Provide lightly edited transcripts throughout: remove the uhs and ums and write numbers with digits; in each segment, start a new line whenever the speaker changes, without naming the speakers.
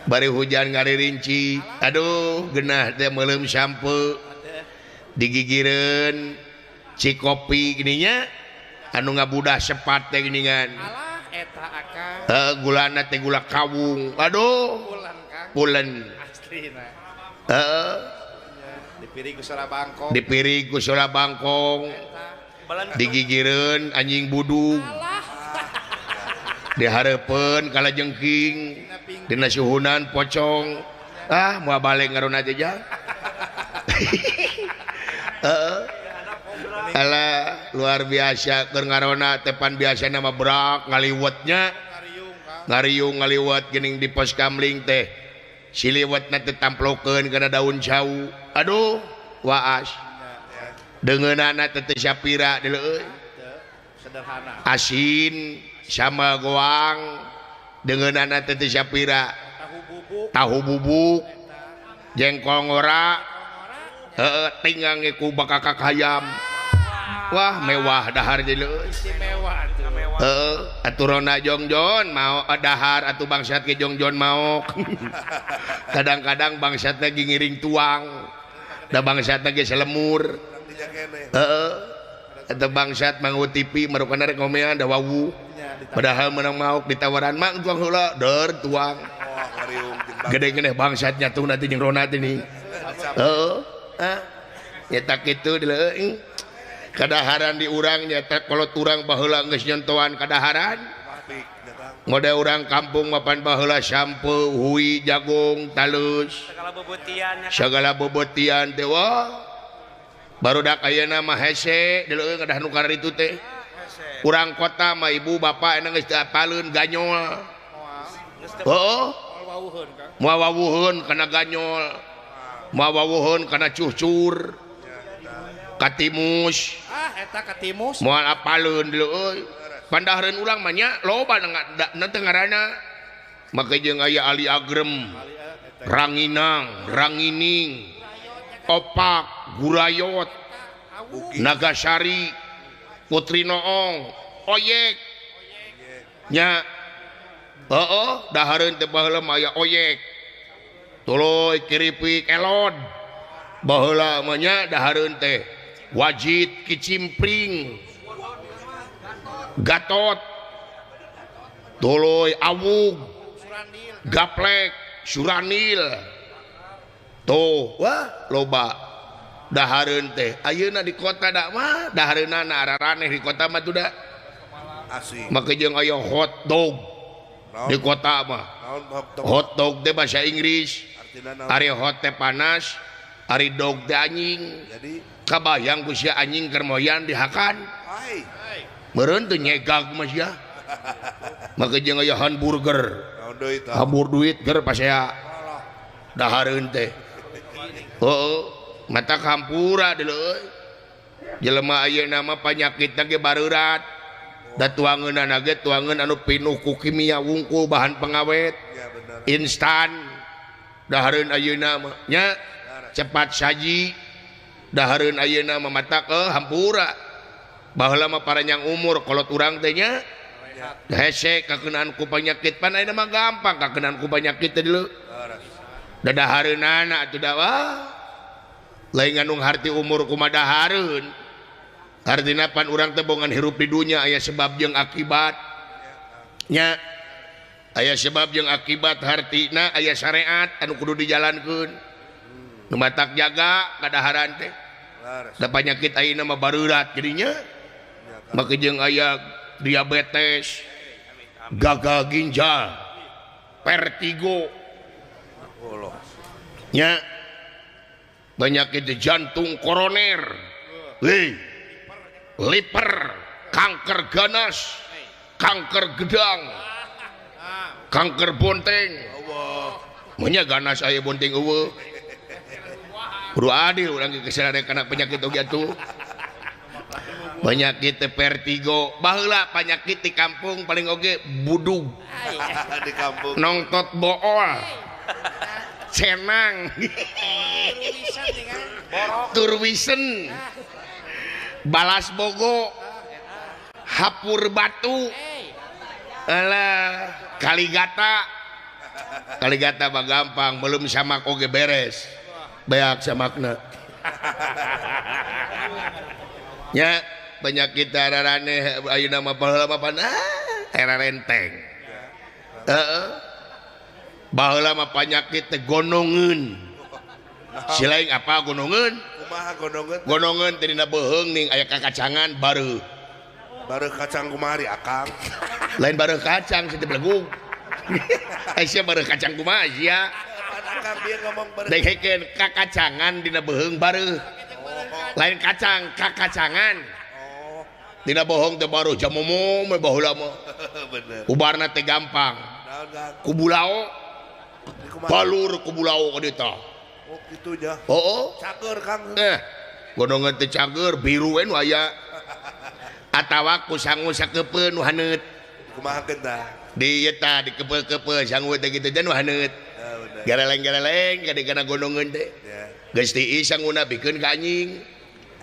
Bari hujan ngaririnci. Aduh, genah teh meuleum sampe. Digigireun cikopi gininya anu ngabudah sepat teh geuningan.
Alah eta akang.
Heeh, gulana teh gula kawung. Aduh. Pulen.
Aslina.
Heeh.
Dipirig ku sora bangkong.
Dipirig ku sora bangkong. Digigireun anjing budug. Dihareupeun kalajengking. Dina suhunan pocong. Ah, moal balik ngarona teh jang. Heeh. Alah, luar biasa keur ngarona teh pan biasana mah brak ngaliwetnya. Ngariung ngaliwet geuning di pos kamling teh. Siliwetna teh tamplokeun kana daun cau. Aduh, waas. Deungeunana teh teu sapira deuleu euy.
Sederhana.
Asin sama goang. Deungeunana teh teu sapira. Tahu bubuk. Jengkol ngora. Heeh, tinggang ge ku bakakak hayam. Wah, mewah dahar deuleu euy.
Istimewa atuh.
Heeh, atuh rona jongjon mau dahar atuh bangsat ge jongjon maok. Kadang-kadang bangsatna ge ngiring tuang. Da bangsatna ge selemur. Heeh. Eta bangsat mangu TV marukana rek ngomean da wawuh. Padahal menang maok ditawaran mang tuang heula, der tuang. Gede geneh bangsatnya tuh nanti jeung rona teh nih. Heeh. Ah. Nyata kitu deuleu. Kadaharan di urang nyata kolot urang baheula geus nyontoan kadaharan. Ngode urang kampung mapan baheula sampe, hui, jagung, talus. Segala bebetian teh wah. Barudak ayeuna mah hese deuleu ngadah nu kararitu teh. Urang kota mah ibu bapak enak geus teu apaleun ganyol. Heeh. Moal wawuheun kana ganyol. Moal wawuheun kana cucur. Katimus.
Ah, eta katimus.
Moal apaleun deuleu euy. Pandahareun urang mah nya loba na teh ngaranna. Make jeung aya Ali Agrem, Ranginang, Rangining, Opak, Gurayot, Nagasari, Putri Noong, Oyek. Nya. Heeh, dahareun teh baheula mah aya oyek. Tuluy kiripik elod. Baheula mah nya dahareun teh wajit kicimpring, Gatot, tuluy awug, gaplek, Suranil. Tuh, wah loba dahareun teh. Ayeuna di kota da mah dahareunana araraneh di kota mah tuh da. Make jeung aya hot dog di kota mah. Hot dog teh bahasa Inggris. Ari hot teh panas, ari dog teh anjing. Kabayang ku sia anjing keur moyan dihakan. Meureun teu nyegag mah sia. Make jeung aya hamburger. Hambur duit ger pasea. Dahareun teh. Heeh, mata kampura deuleu euy. Jelema ayeuna mah panyakitna ge bareurat. Da tuangeunana ge tuangeun anu pinuh ku kimia wungkul bahan pengawet. Instan. Dahareun ayeuna mah nya cepat saji. Dahareun ayeuna mah mata ke hampura. Baheula mah paranjang umur kolot urang teh nya hese kakenaan ku penyakit pan ayeuna mah gampang kakenaan ku penyakit teh deuleu. Da dahareunana atuh da wah. Lain ngandung harti umur kumaha dahareun. Artina pan urang teh bongan hirup di dunya aya sebab jeung akibat. Nya aya sebab jeung akibat hartina aya syariat anu kudu dijalankeun. Nu matak jaga kadaharan teh. Da panyakit ayeuna mah bareurat jadinya. Make jeung aya diabetes, gagal ginjal, vertigo. Nya penyakit jantung koroner, liver, kanker ganas, kanker gedang, kanker bonteng. Menya ganas aya bonteng eueuh. Kudu adil urang ge kesalahan kana penyakit oge atuh. Penyakit vertigo, baheula penyakit di kampung paling oge budug.
Di kampung.
Nongtot bool. Cenang. Turwisen. Balas bogo. Hapur batu. Alah, Kaligata. Kaligata mah gampang belum samak oge beres. Beak samakna. Nya penyakit araraneh ayeuna mah baheula mah pan era renteng. Heeh. Baheula mah penyakit teh gonongeun. Silaing apa gonongeun?
Kumaha gonongeun?
Gonongeun teh dina beuheung ning aya kakacangan bareuh.
Bareuh kacang kumaha ari akang?
Lain bareuh kacang si teh belegug. Sia bareuh kacang kumaha sia?
Akang bieu ngomong bareuh.
Dekekeun kakacangan dina beuheung bareuh. Lain kacang, kakacangan.
Oh.
Dina bohong teh baruh jamumu we baheula mah.
Bener.
Ubarna teh gampang.
Naon Kang?
Kubulao. Balur kubulao ka dieu.
Oh kitu nya.
Heeh.
Cager Kang.
Gonongeun teh cager biru we nu aya. Atawa ku sangu sakeupeun nu haneut.
Kumaha keun tah?
Di ieu tah dikepeul-kepeul sangu teh kitu teh nu haneut. Gareleng-gareleng ka kana gonongeun teh. Geus tiis sanguna bikeun ka anjing.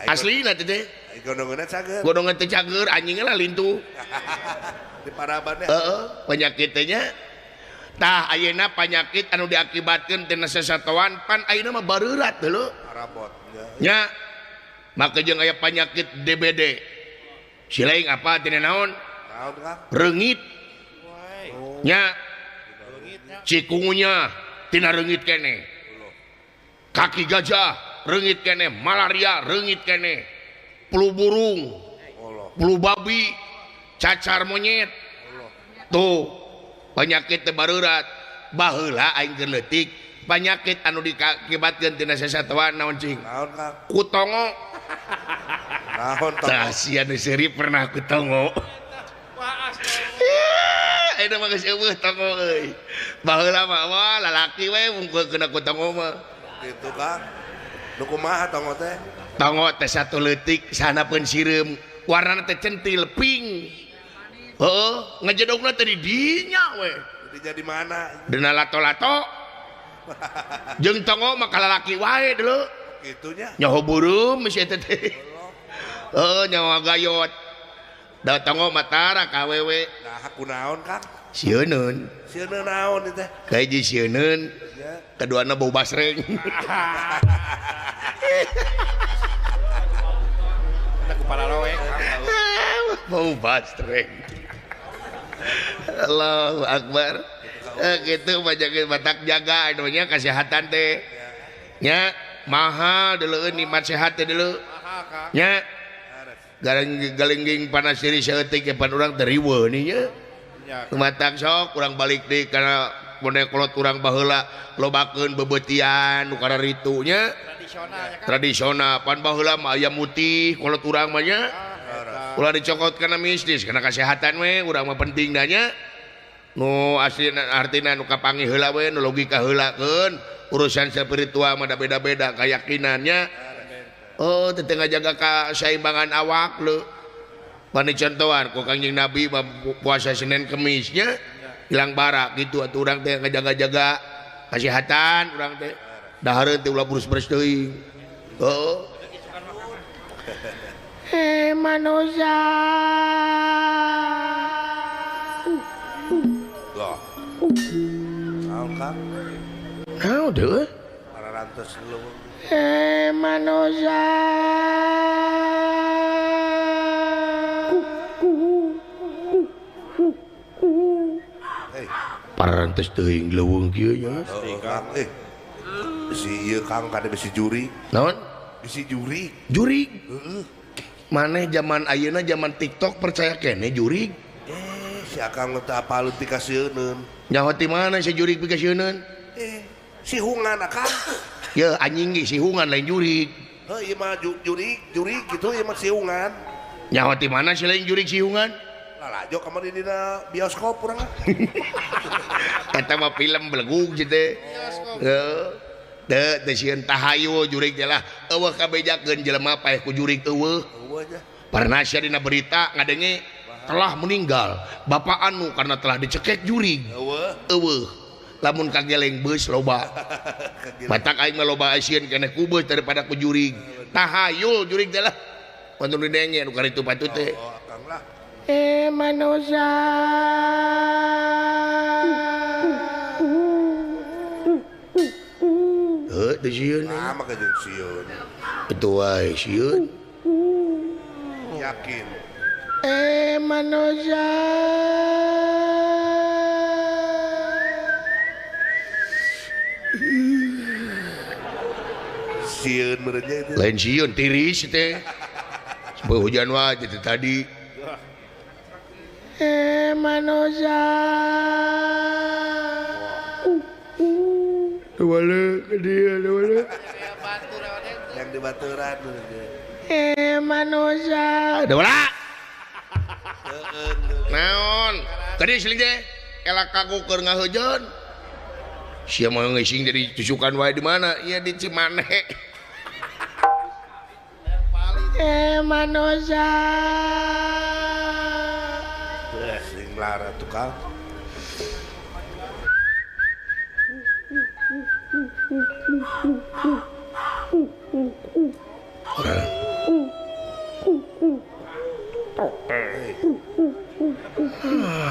Aslina teh teh.
Gonongeunna cager.
Gonongeun teh cager anjingna lah lintuh.
Di paraban nya.
Heeh, penyakit teh nya. Tah ayeuna panyakit anu diakibatkeun tina sasatoan pan ayeuna mah bareurat deuleu.
Arabot
nya. Maka jeung aya panyakit DBD. Silaing apa tina naon?
Naon Kang?
Reungit. Nya. Cikungunya tina reungit keneh. Kaki gajah reungit keneh, malaria reungit keneh. Flu burung, flu babi, cacar monyet. Tuh. Penyakit teh bareurat. Baheula aing keur leutik penyakit anu diakibatkeun tina sasatoan naon cing?
Naon Kang?
Kutongo.
Naon tongo?
Tah sia nu seuri pernah kutongo. Ayeuna mah geus eueuh tongo euy. Baheula mah wah lalaki we mungkul kena kutongo mah.
Kitu Kang. Nu kumaha tongo teh?
Tongo teh satu leutik sanapeun sireum, warnana teh centil pink. Heeh, ngejedogna teh di dinya we.
Dinya di mana?
Dina lato-lato. Jeung tongo mah kalalaki wae deuleu.
Kitu nya.
Nyaho beureum si eta teh. Heeh, nyawa gayot. Da tongo mah tara ka awewe.
Nah, kunaon Kang?
Sieuneun.
Sieuneun naon ieu teh?
Kahiji sieuneun. Kaduana bau basreng.
Eta ku paraloe.
Bau basreng. Allahu Akbar. Gitu banyak batak jaga anunya kesehatan teh. Nya mahal deuleu nikmat sehat teh deuleu. Nya galengging panas diri saeutik pan urang teh riweuh nya. Matak sok urang balik deui kana bonek kolot urang baheula lobakeun bebeutian nu kararitu nya. Tradisional pan baheula mah aya mutih kolot urang mah nya. Ulah dicokot kana mistis kana kesehatan we urang mah penting nya. Nu asli artina nu kapanggih heula we nu logika heulakeun urusan spiritual mah da beda-beda keyakinannya. Oh teu ngajaga kaseimbangan awak leu. Pan dicontohan ku Kangjeng Nabi mah puasa Senin Kemis nya hilang bara gitu atuh urang teh ngajaga-jaga kesehatan urang teh dahareun teh ulah burus-burus teuing. Heeh. Hei manusia.
Loh. Naon Kang?
Naon deui?
Pararantos leuweung.
Hei manusia. Pararantos teuing leuweung kieu nya.
Heeh Kang. Bisi ieu Kang kada bisi juri.
Naon?
Bisi juri.
Jurig.
Heeh.
Maneh zaman ayeuna zaman TikTok percaya keneh jurig.
Si akang teu apaleun pikasieun.
Nyaho ti mana si jurig pikasieun?
Si hungan akang.
Ya anjing ge si hungan lain jurig.
Heuh ieu mah jurig, jurig kitu ieu mah si hungan.
Nyaho ti mana si lain jurig si hungan?
Lalajo kamari dina bioskop urang.
Eta mah film belegug ieu teh. Heeh. Teu teu sieun tahayul jurig teh lah. Eueuh kabejakeun jelema paeh ku jurig eueuh. Pernah sia dina berita ngadenge telah meninggal bapak anu karena telah dicekek jurig. Eueuh. Lamun kageleng beus loba. Batak aing mah loba asieun keneh ku beus daripada ku jurig. Tahayul jurig teh lah. Pantun didenge nu karitu patut teh. Manusia. teu sieun.
Ah mah jeung sieun.
Itu wae sieun.
Yakin.
Manusia.
Sieun meureunnya itu.
Lain sieun tiris teh. Sebab hujan wae teh tadi. Manusia. Wale dia wale.
Yang di baturan.
Manusia. Wala. Naon? Tadi siling teh elak kaku keur ngaheujeun. Sia mah ngising jadi tusukan wae di mana? Iya di Cimane. Manusia.
Sing lara tukang.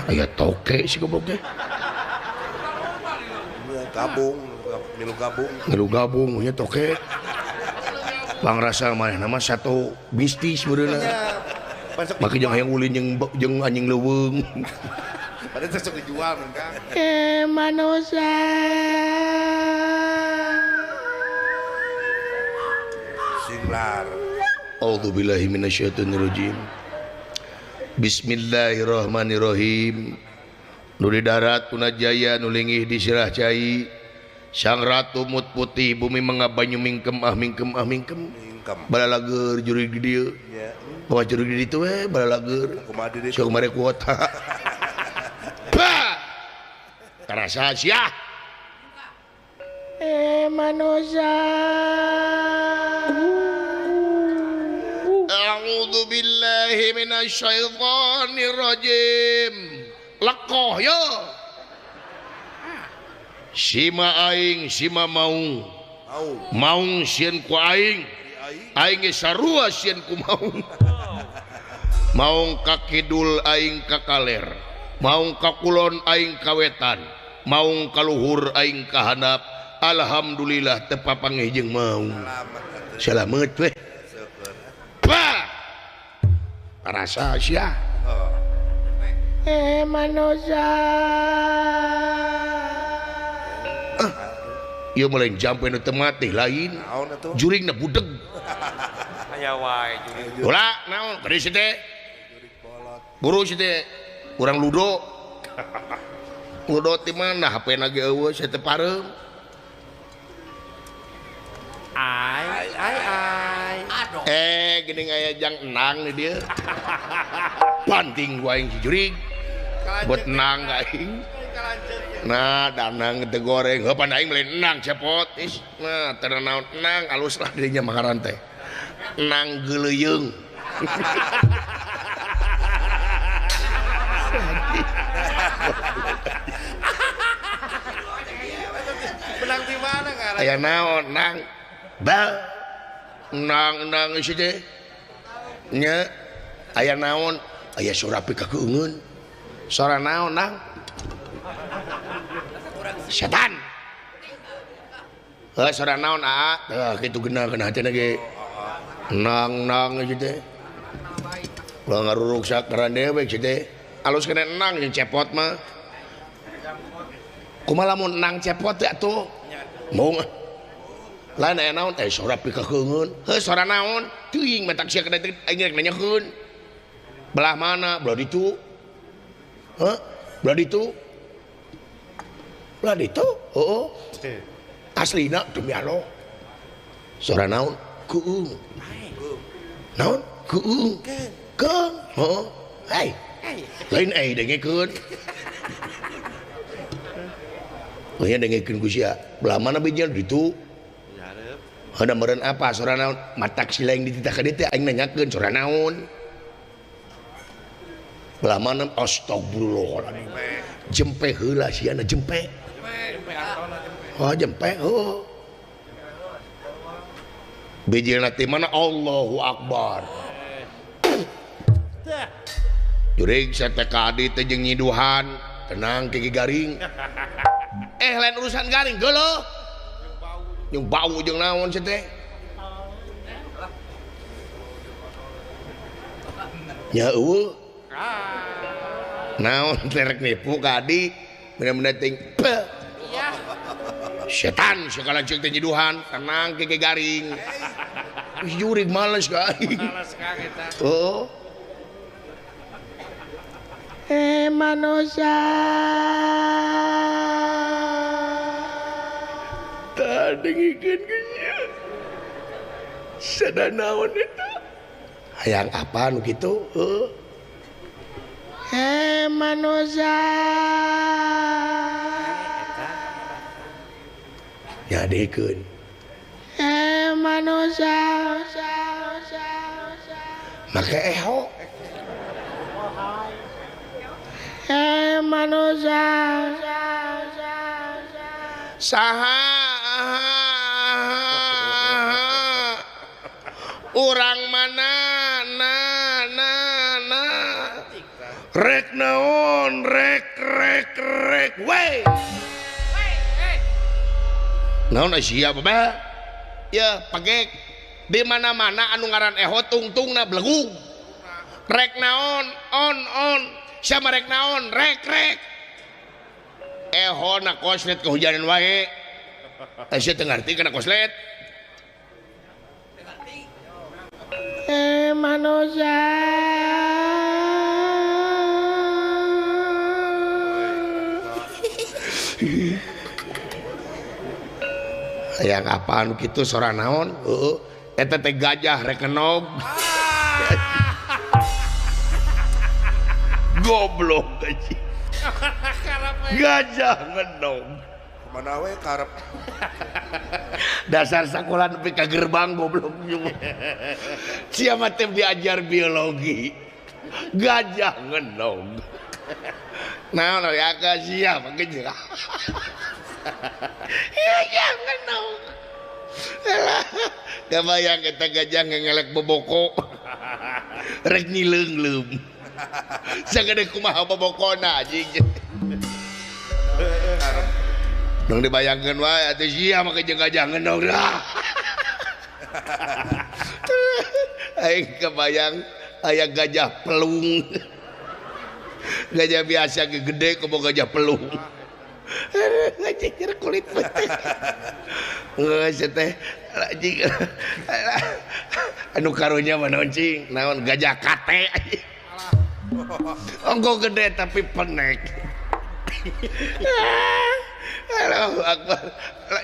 Aya toke si goblok teh.
Gabung, milu gabung.
Milu gabung nya toke. Pangrasa manehna mah satu mistis meureunna. Make jeung hayang ulin jeung anjing leuweung.
Padahal sok dijual mun Kang.
Manusia.
Singlar.
A'udzubillahi minasyaitonirrajim. Bismillahirrahmanirrahim. Nu di darat Punajaya nu linggih di sirah cai. Sang Ratu Mut Putih bumi mangabanyu mingkem ah mingkem ah mingkem. Balalager jurig di dieu. Bawa jurig di ditu we balalager. Sok mare kuota. Bah! Karasa sia. Manusia. A'udzu billahi minasyaitonir rajim. Lekoh yo. Sima aing sima maung. Maung sieun ku aing. Aing ge sarua sieun ku maung. Maung ka kidul aing ka kaler. Maung ka kulon aing ka wetan. Maung ka luhur aing ka handap. Alhamdulillah teu papanggih jeung maung. Selamat weh. Bah! Rasa sia. Manusia. Ieu mah lain jampe nu teu mati lain. Juringna budeg.
Aya wae juring.
Ulah naon gede si teh. Buru si teh. Urang ludo. Ludo ti mana HP na ge eueuh saya teh pareum.
Ai ai ai.
Geuning aya jang enang di dieu. Panting ku aing si jurig. Buat enang ka aing. Nah, danang teu goreng. Heuh pan aing meuli enang cepot. Is, nah teu naon enang alus lah dirinya makaran teh. Enang geuleuyeung.
Menang di mana ngaran?
Aya naon nang? Bal. Nang-nang isi teh. Nya aya naon? Aya sora pikakeungeun. Sora naon nang? Setan. Heuh sora naon aa? Tah kitu geuna kana hatena ge. Nang-nang isi teh. Ulah ngaruruksak ngaran dewek si teh. Alus kena enang jeung cepot mah. Kumaha lamun enang cepot teh atuh? Moung. Lain aya naon teh sora pikakeungeun. Heuh sora naon? Teuing matak sia kana teh aing rek nanyakeun. Belah mana? Belah ditu. Heuh? Belah ditu. Belah ditu? Heueuh. Aslina demi Allah. Sora naon? Keung. Naon? Keung. Keung. Heuh. Hai. Lain ai dengekeun. Lain dengekeun ku sia. Belah mana bijil ditu? Heuh meureun apa sora naon? Matak sila yang dititah ka dieu teh aing nanyakeun sora naon. Belah mana? Astagfirullahaladzim. Jempe heula siana jempe. Oh jempe heuh. Bijilna teh mana? Allahu Akbar. Jurig sate ka adi teh jeung nyiduhan, tenang kiki garing. Lain urusan garing geuleuh. Jeung bau jeung naon sia teh. Nya eueuh. Naon teh rek nipu ka adi, bener-bener ting. Setan segala cek teh nyiduhan, tenang keke garing. Jurig males ka aing.
Males ka eta.
Oh. Manusia. Tah dengikeun geus. Sada naon eta? Hayang apa nu kitu? Heuh. Manusia. Nyadekeun. Manusia. Make eho. Manusia. Saha urang mana na na na rek naon rek rek rek we naon sia bae ya pagek di mana-mana anu ngaran eho tungtungna blegung rek naon on on sama rek naon rek rek eho na koslet kehujanan wae sia teu ngarti kana koslet. Manusia. Hayang apaan kitu sora naon? Heeh. Eta teh gajah rek ngenog. Goblok anjing. Gajah ngenog.
Mana we karep.
Dasar sekolah nepi ka gerbang goblok. Sia mah teh diajar biologi. Gajah ngenog. Naon ya ka sia mah gajah. Gajah ngenog. Kabayang eta gajah ngelek boboko. Rek nyileungleum. Sagede kumaha bobokona anjing. Dong dibayangkeun wae atuh sia mah jeung gajah ngenog dah. Aing kebayang aya gajah pelung. Gajah biasa ge gede komo gajah pelung. Ngajir kulit putih. Geus teh anjing. Anu karunya mah naon cing? Naon gajah kate. Ongko gede tapi penek. Allahu akbar.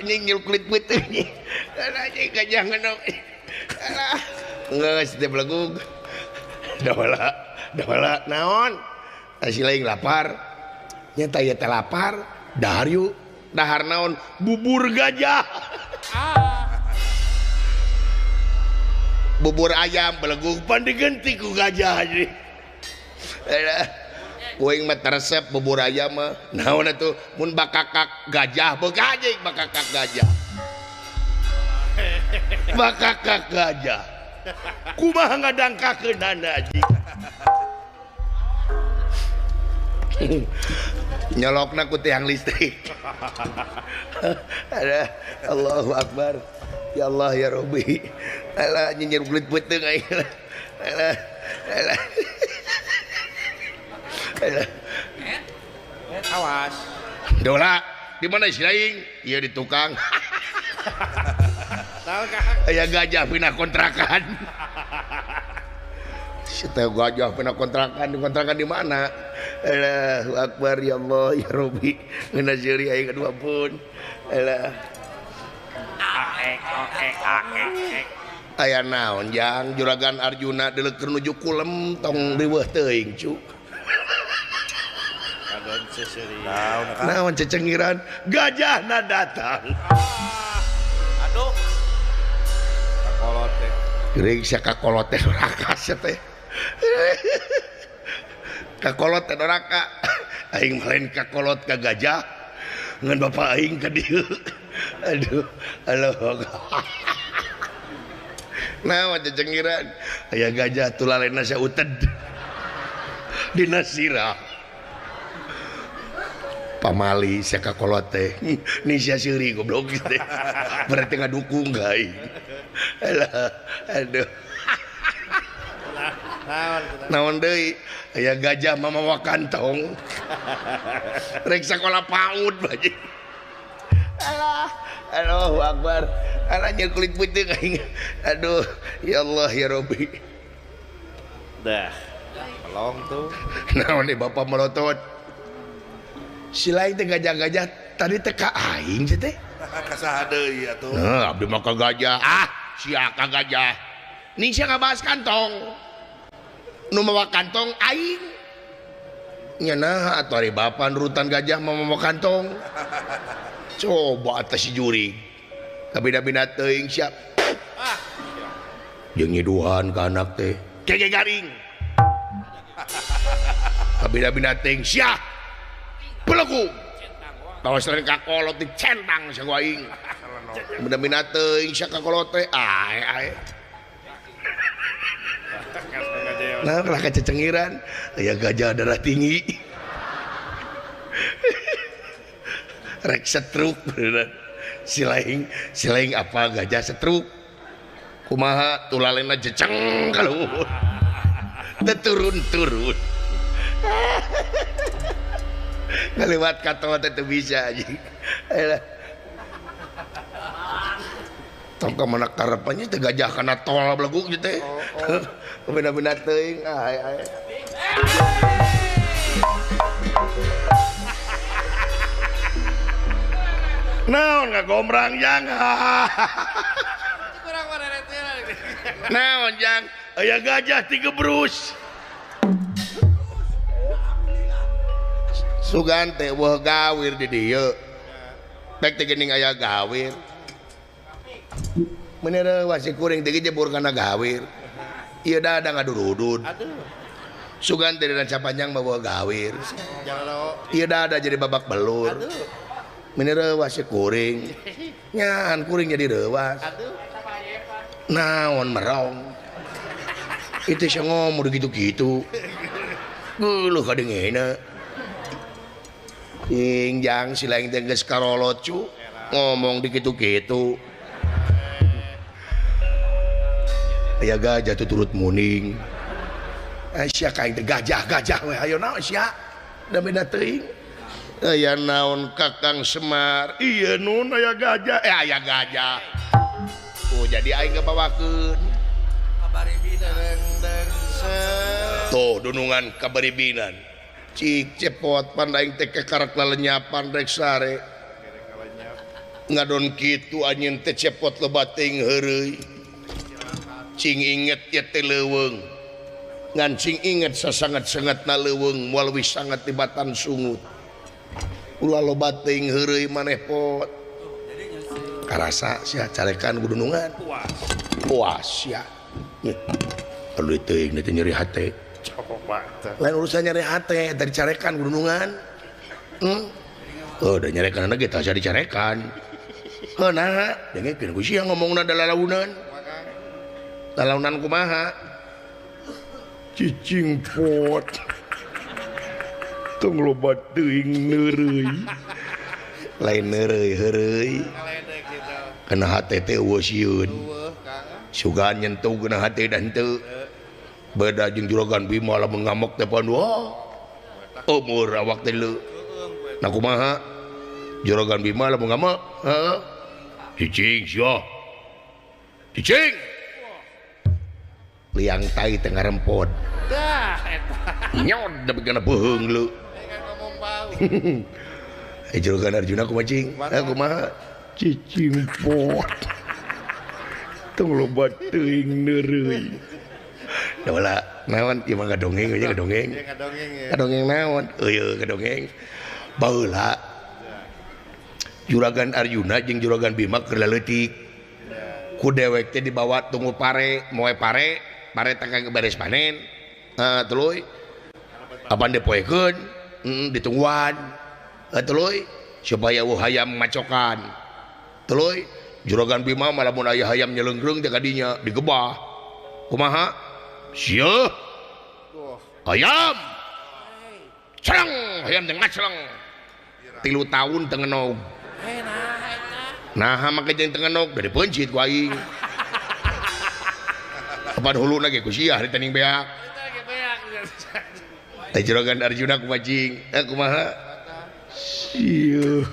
Nyingil kulit putih. Anjing gajah ngenog. Alah. Geus teh belegug. Dola, dola naon? Si lain lapar. Nyata ieu teh lapar, dahar yuk. Dahar naon? Bubur gajah. Bubur ayam belegug pan digenti ku gajah anjing. Kuing mah resep bubur ayam mah. Naon atuh mun bakakak gajah beuk anjing bakakak gajah. Bakakak gajah. Kumaha ngadangkakeunana anjing. Nyolokna ku tiang listrik. Ada Allahu Akbar. Ya Allah ya Rabbi. Alah nyinyir kulit peuteung aing. Alah. Alah. Alah.
Awas.
Dola, di mana si laing? Ieu di tukang. Aya gajah pindah kontrakan. Si teh gajah pindah kontrakan, di kontrakan di mana? Allahu Akbar ya Allah ya Rabbi. Ngeunah seuri aing kedua pun. Alah. Aya naon jang juragan Arjuna dileukeun nuju kulem tong riweuh teuing cu. Naon cecengiran gajahna datang.
Aduh. Kakolot teh.
Geuring sia kakolot teh doraka sia teh. Kakolot teh doraka. Aing mah lain kakolot ka gajah. Ngan bapak aing ka dieu. Aduh, Allah. Naon cecengiran aya gajah tulalena sia uted. Dina sirah. Pamali sia kakolot teh. Ni sia seuri goblok teh. Berarti ngadukung ka aing. Alah, aduh. Naon deui? Aya gajah mah mawa kantong. Rek sakola PAUD bae. Alah, Allahu Akbar. Alah nyer kulit putih aing. Aduh, ya Allah ya Rabbi.
Dah. Pelong tuh.
Naon nih bapak melotot. Si lain teh gajah-gajah tadi teh ka aing sih teh.
Ka saha deui atuh.
Heuh, abdi mah ka gajah. Ah, sia ka gajah. Ning sia ngabahas kantong. Nu mawa kantong aing. Nya naha atuh ari bapa nurutan gajah mah mawa kantong. Coba atas si jurig. Kabina-bina teuing siap.
Ah.
Jeung nyiduhan ka anak teh. Kege garing. Kabina-bina teuing sia. Pelegu. Tawas lain kakolot dicentang sia ku aing. Kabina-bina teuing sia kakolot teh. Ae ae. Nah, kalah kacecengiran, aya gajah darah tinggi. Rek setruk beneran. Si laing apa gajah setruk. Kumaha tulalena jeceng kaluhur. Teu turun-turun. Ngalewat ka tol teh teu bisa anjing. Alah. Tong ka mana karepannya teh gajah kana tol beleguk ieu teh. Bena-bena teuing ae ae. Naon ngagombrang jang.
Kurang
Naon jang aya gajah tigebrus. Sugan teh weuh gawir di dieu. Pek teh geuning aya gawir. Meuni reuwas si kuring teh jebur kana gawir. Ieu dada ngadurudud. Sugan teh dina Capanjang bawa gawir. Ieu dada jadi babak belur. Meuni reuwas si kuring. Nyaan kuring jadi reuwas. Naon merong. Itu sia ngomong gitu-gitu. Geuleuh kadengena. Ing jang si laing teh geus karolot cu. Ngomong dikitu-kitu. Aya gajah tuh turut muning. Sia ka aing teh gajah-gajah we hayo naon sia. Da beda teuing. Aya naon Kakang Semar? Ieu nun aya gajah. Aya gajah. Oh jadi aing ngabawakeun. Tuh dunungan kabaribinan. Cik cepot pan aing teh kekarak lalenyapan rek sare. Ngadon kitu anjeun teh cepot loba teuing heureuy. Cing inget ieu teh leuweung. Ngan cing inget sasanget-sangetna leuweung moal wis sanget tibatan sungut. Ulah loba teuing heureuy maneh pot. Karasa sia carekan gunungan. Puas sia. Aduh teuing teh nyeri hate. Lain urusan nyeri hate tadi carekan gunungan. Oh, da nyarekan ge tah dicarekan. Heuh naha, dengekeun ku sia ngomongna da lalaunan. Lalaunan kumaha? Cicing pot. Tong loba teuing neureuy. Lain neureuy heureuy. Kana hate teh eueuh sieun. Sugan nyentuh kana hate da henteu. Beda jeung Juragan Bima lamun ngamuk teh pan wah. Umur awak teh leu. Nah kumaha? Juragan Bima lamun ngamuk, heeh. Cicing sia. Cicing. Liang tai teh ngarempod.
Dah eta.
Nyod tapi kana beuheung leu.
Ngomong bau.
Juragan Arjuna kumaha cing? Heuh kumaha? Cicing pot. Tong loba teuing neureuy. Dola naon ieu mah ngadongeng we ngadongeng. Ngadongeng naon? Eueuh ngadongeng. Baheula Juragan Arjuna jeung Juragan Bima keur leutik. Ku dewek teh dibawa tunggu pare, moe pare, pare teh beres panen. Heeh tuluy. Apan dipoekeun? Ditungguan. Heeh tuluy supaya eueuh hayam macokan. Tuluy Juragan Bima mah lamun aya hayam nyelengreung teh kadinya digebah. Kumaha? Sia. Ayam. Celeng, hayam teh ngaceleng. 3 tahun teu ngenog. Nah make jeung teu ngenog da dipeuncit ku aing. Kapan huluna ge ku sia ditening beak. Teh Juragan Arjuna kumaha cing? Kumaha? Sieuh.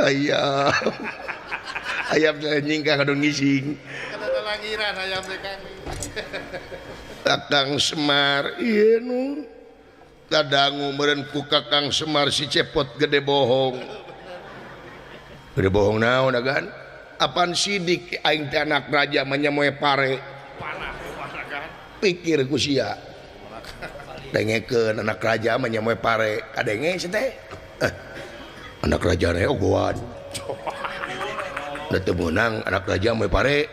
Ayam. Ayam teh nyingkah kadon ngising.
Langiran ayam teh Kang.
Kakang Semar ieu nu kadangu meureun ku Kakang Semar si Cepot gede bohong. Gede bohong naon agan? Apan sidik aing teh anak raja mah nya moe pare. Pikir ku sia. Dengekeun anak raja mah nya moe pare. Kadenge si teh. Anak raja teh ogoan. Da teu meunang anak raja moe pare.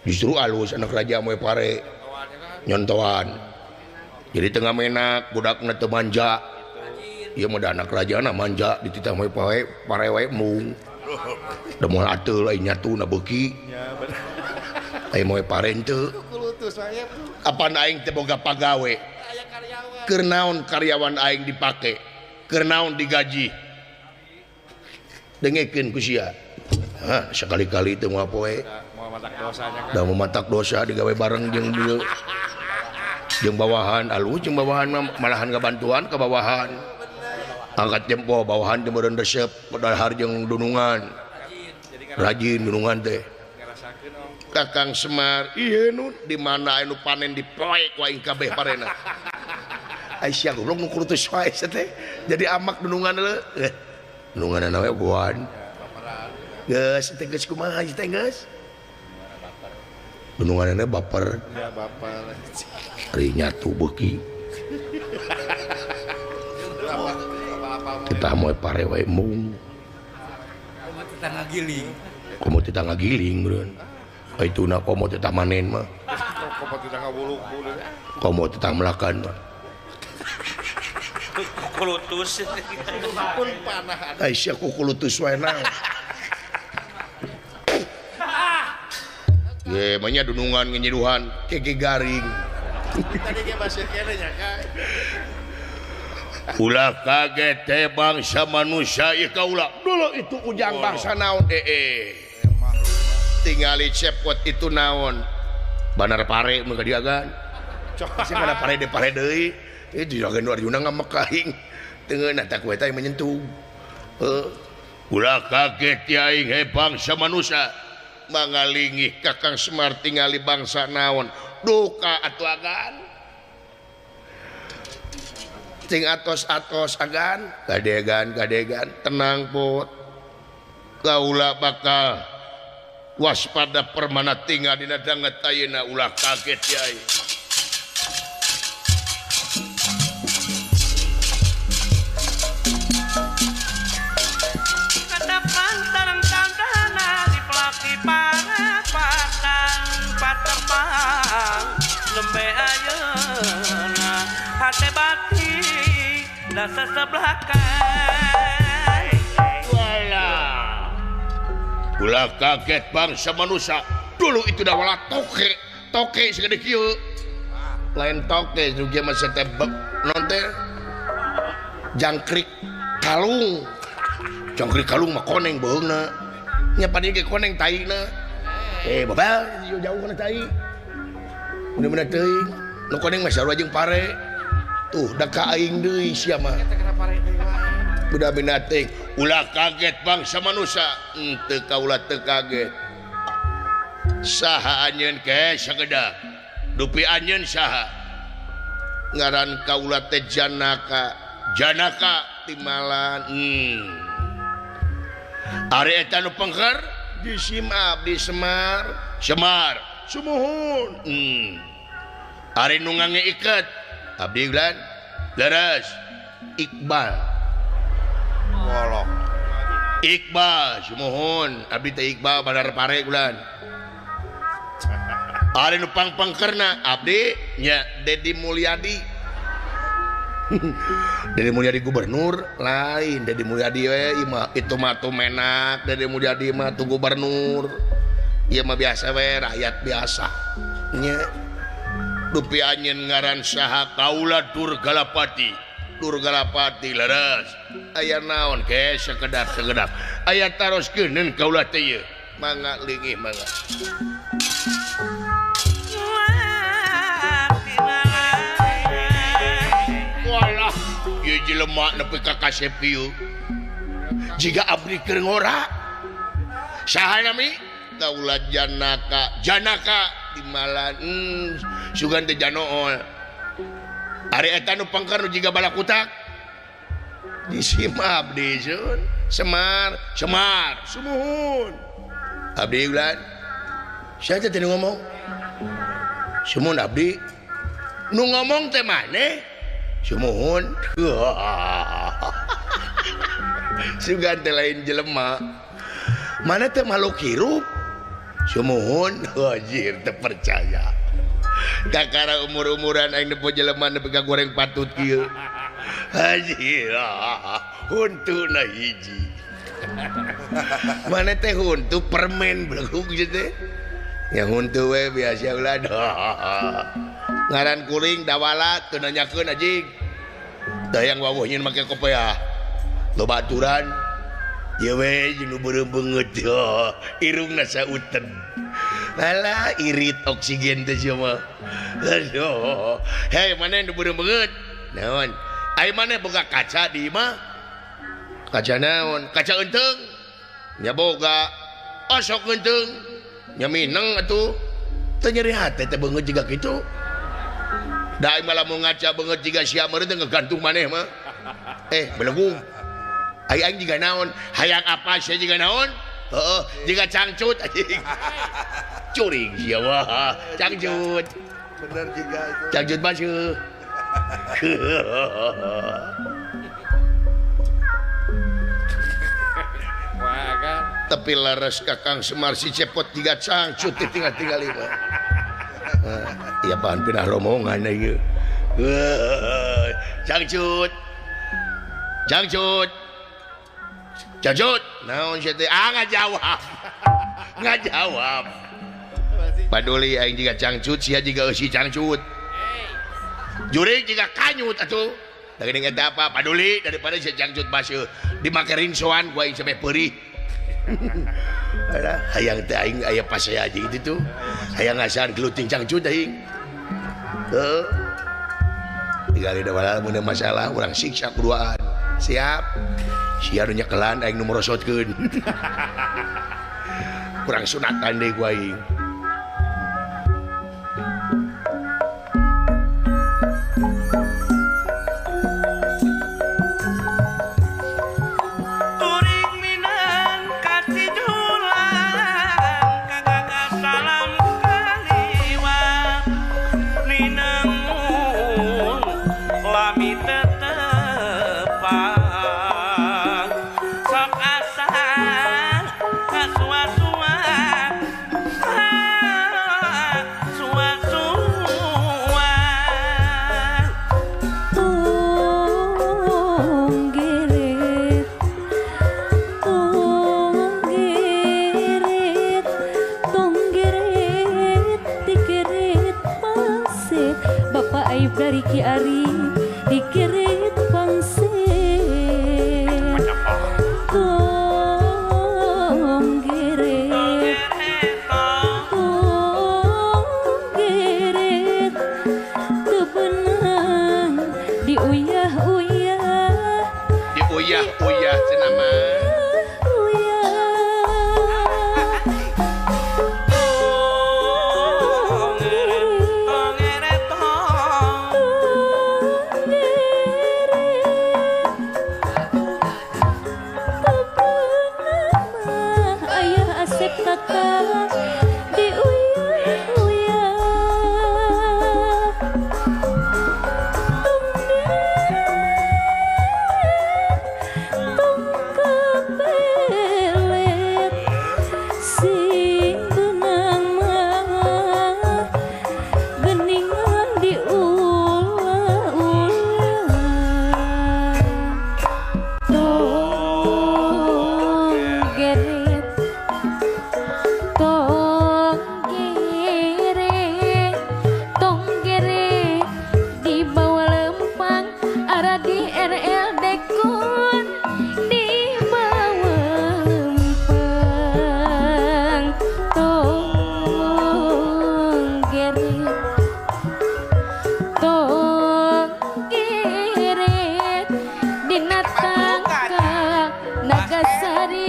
Justru alus anak raja moe pare. Nyontoan. Jadi tengah menak budakna teu manja. Ieu mah da anak rajana manja dititah moe pare pare wae mung. Da moal ateul aing nyatuna beuki. Aing moe pare henteu. Apan aing teh boga pagawe. Keur naon karyawan aing dipake? Keur naon digaji? Dengekeun ku sia. Hah, sekali-kali teu moal poe. Da mematak dosa digawe bareng jeung dieu. Jeung bawahan alus jeung bawahan malahan ngabantuan ka bawahan. Angkat jempol bawahan teh meureun resep padahal jeung dunungan. Rajin dunungan teh. Kakang Semar ieu nu di mana anu panen dipoek ku aing kabeh parena. Ai sia goblok nu kurutus wae teh. Jadi amak dunungan leuh. Dununganna we ogoan. Geus teh geus kumaha teh geus. Dununganna baper.
Ya baper.
Ari nyatu beuki. Kita moe pare wae mung.
Komo tetangga giling.
Komo tetangga giling meureun. Aituna komo tetah manen mah.
Komo tetangga wuluk.
Komo tetang melakan mah.
Kukulutus.
Pun panah.
Ai sia kukulutus wae naon. Ye, mah nya dunungan nginyiduhan keke garing.
Tadi ge basir kene nya Kang.
Ulah kaget teh bangsa manusia ieu kaula. Dulu itu ujang bangsa naon Tingali Cepot itu naon. Banar pare mun ka diagan. Sia kana pare de pare deui. Juragan Arjuna ngamek aing. Teu ngeunah tah ku eta menyentuh. Ulah kaget ya aing he bangsa manusia. Mangalingih Kakang Semar tingali bangsa naon. Duka atuh agan. Cing atos-atos agan, kadegan-kadegan, tenang pot. Kaula bakal waspada permana tinggal dina danget ayeuna ulah kaget yai.
Katapan tarang tandana dipelaki parapatan patepang lembe ayeuna hate batin dasa sebelakan.
Walah. Ulah kaget bangsa manusia. Dulu itu dah wala toke, toke segede kieu. Lain toke juga mah setebek non teh. Jangkrik kalung. Jangkrik kalung mah koneng beungna. Nya padi ge koneng taina. Babal jauh kana tai. Bener-bener teuing. Nu koneng mah sarua jeung pare. Tuh da ka aing deui sia mah. Budak binatang ulah kaget bangsa manusia henteu kaula teu kaget. Saha anjeun ke sageda? Dupi anjeun saha? Ngaran kaula teh Janaka. Janaka timalan. Ari eta nu pengker disim abdi Semar. Semar sumuhun. Ari nu ngange iket abdi ulan leres Iqbal.
Wolok.
Iqbal sumuhun abdi teh Iqbal badar pare ulan. Ari nu pangpengkerna abdi nya Dedi Mulyadi. Dedi Mulyadi gubernur lain Dedi Mulyadi we imah itu mah tuh menak Dedi Mulyadi mah tuh gubernur. Ieu mah biasa we rakyat biasa. Nya dupi anjeun ngaran saha kaula Durgalapati. Durgalapati leres aya naon ke sekedap-sekedap aya taroskeun kaula teh ieu mangga linggih mangga. Walah ieu jelema nepi ka kasep kieu jiga abdi keur ngora saha nami kaula Janaka Janaka dimalan sugan teh janool ari eta nu pangkar nu jiga balakutak disima abdi sun Semar Semar sumuhun abdi ulan sia teh teu ngomong sumuhun abdi nu ngomong teh maneh sumuhun. Sugan teh lain jelema mana teh makhluk hirup sumuhun anjir teu percaya kakara umur-umuran aing nepo jelema nepi ka goreng patut kieu anjir huntuna hiji mana teh huntu permen belegug teh nya huntu we biasa ulah ngaran kuring dawala teu nanyakeun anjing dayang wawuh nyeun make kopeah loba aturan ieu we jeung nu beureum beungeut irungna sauten alah irit oksigen teh sia mah aduh hei maneh nu beureum beungeut naon ai maneh boga kaca di imah kaca naon kaca eunteng nya boga osok eunteng nya mineng atuh teu nyeri hate teh beungeut jiga kitu da aing malah mun ngaca beungeut jiga sia meureun teh ngegantung maneh mah belegung ai aing jiga naon hayang apa sia jiga naon heeh jiga cangcut anjing curing sia wah cangcut
bener jiga itu
cangcut basuh.
Wah kan
tapi laras Kakang Semar si cepot jiga cangcut tinggal-tinggal ieu. Iya bahan pindah rombongan ieu. Cangcut. Cangcut. Cangcut. Naon sia teh? Ah ngajawab. Ngajawab. Paduli aing jiga cangcut, sia jiga eusi cangcut. Jurig jiga kanyut atuh. Da geuning eta apa? Paduli daripada sia cangcut baseuh dimake rinsoan ku aing sampe peurih. Alah, hayang teh aing aya pasea aja itu tuh. Hayang ngasaan geluting cangcut aing. Heuh. Tinggal da walal mun masalah urang siksa kuduaan. Siap. Sia nu nyekelan aing nu merosotkeun. Kurang sunatan deui ku aing.
Ki Ari dikirit pangsit tong geret tong geret teu beunang diuyah-uyah
diuyah-uyah cenah mah.
Tong geret tong.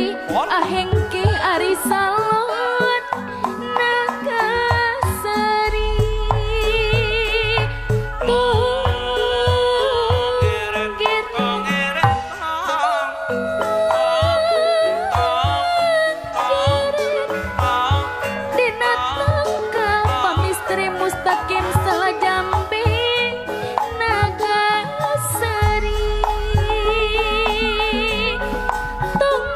Nagasari ahengke ari salon Nagasari Dina tangkap pamistri Mustaqim Salajambe Nagasari tong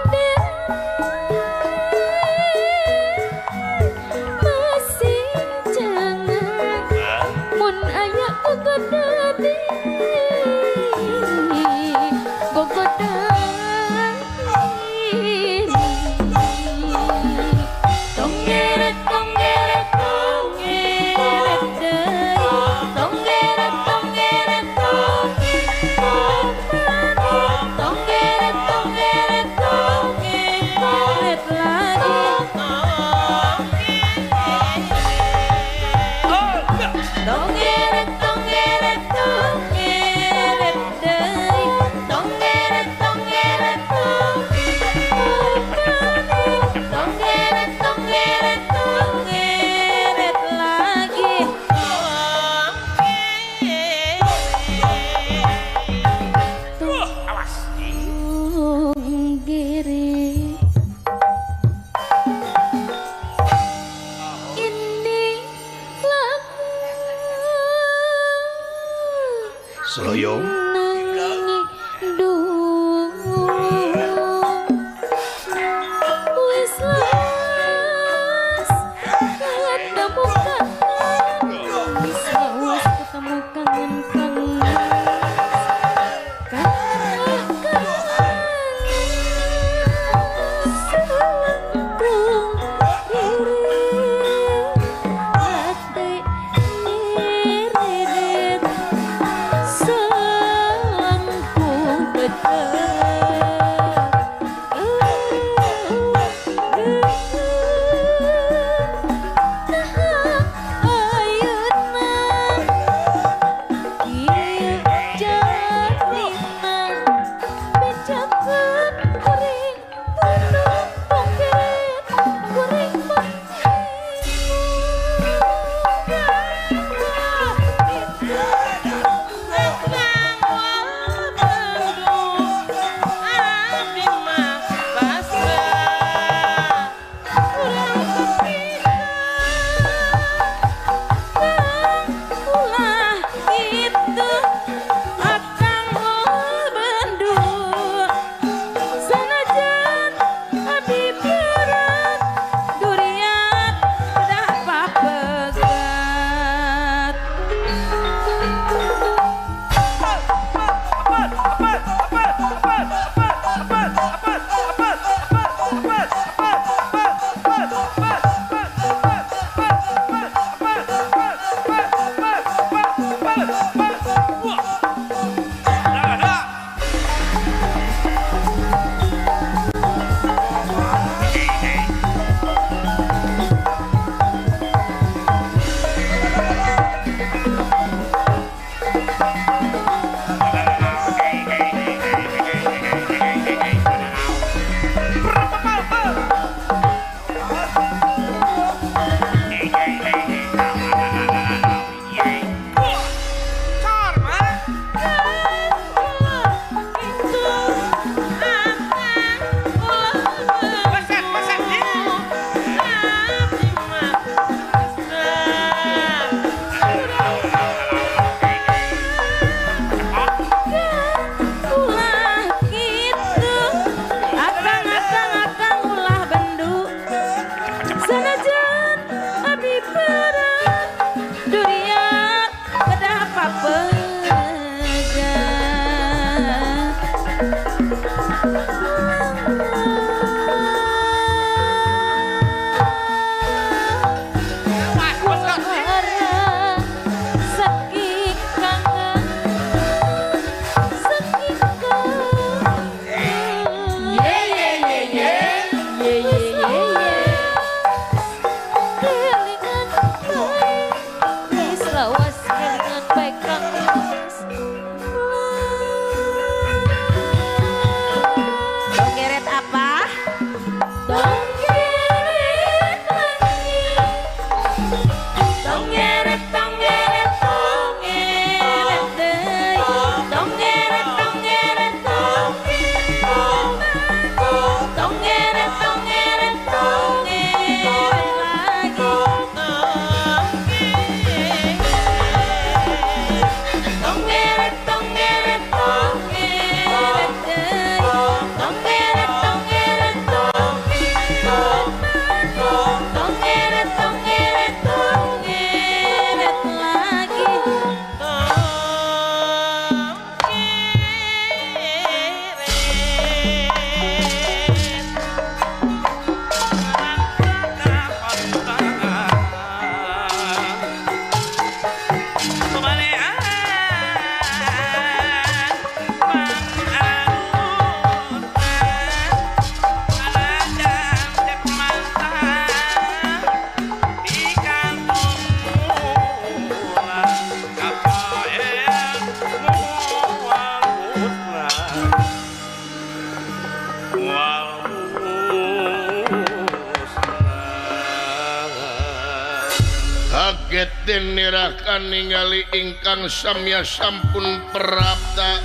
Kaget denirakan ningali ingkang samya sampun prapta.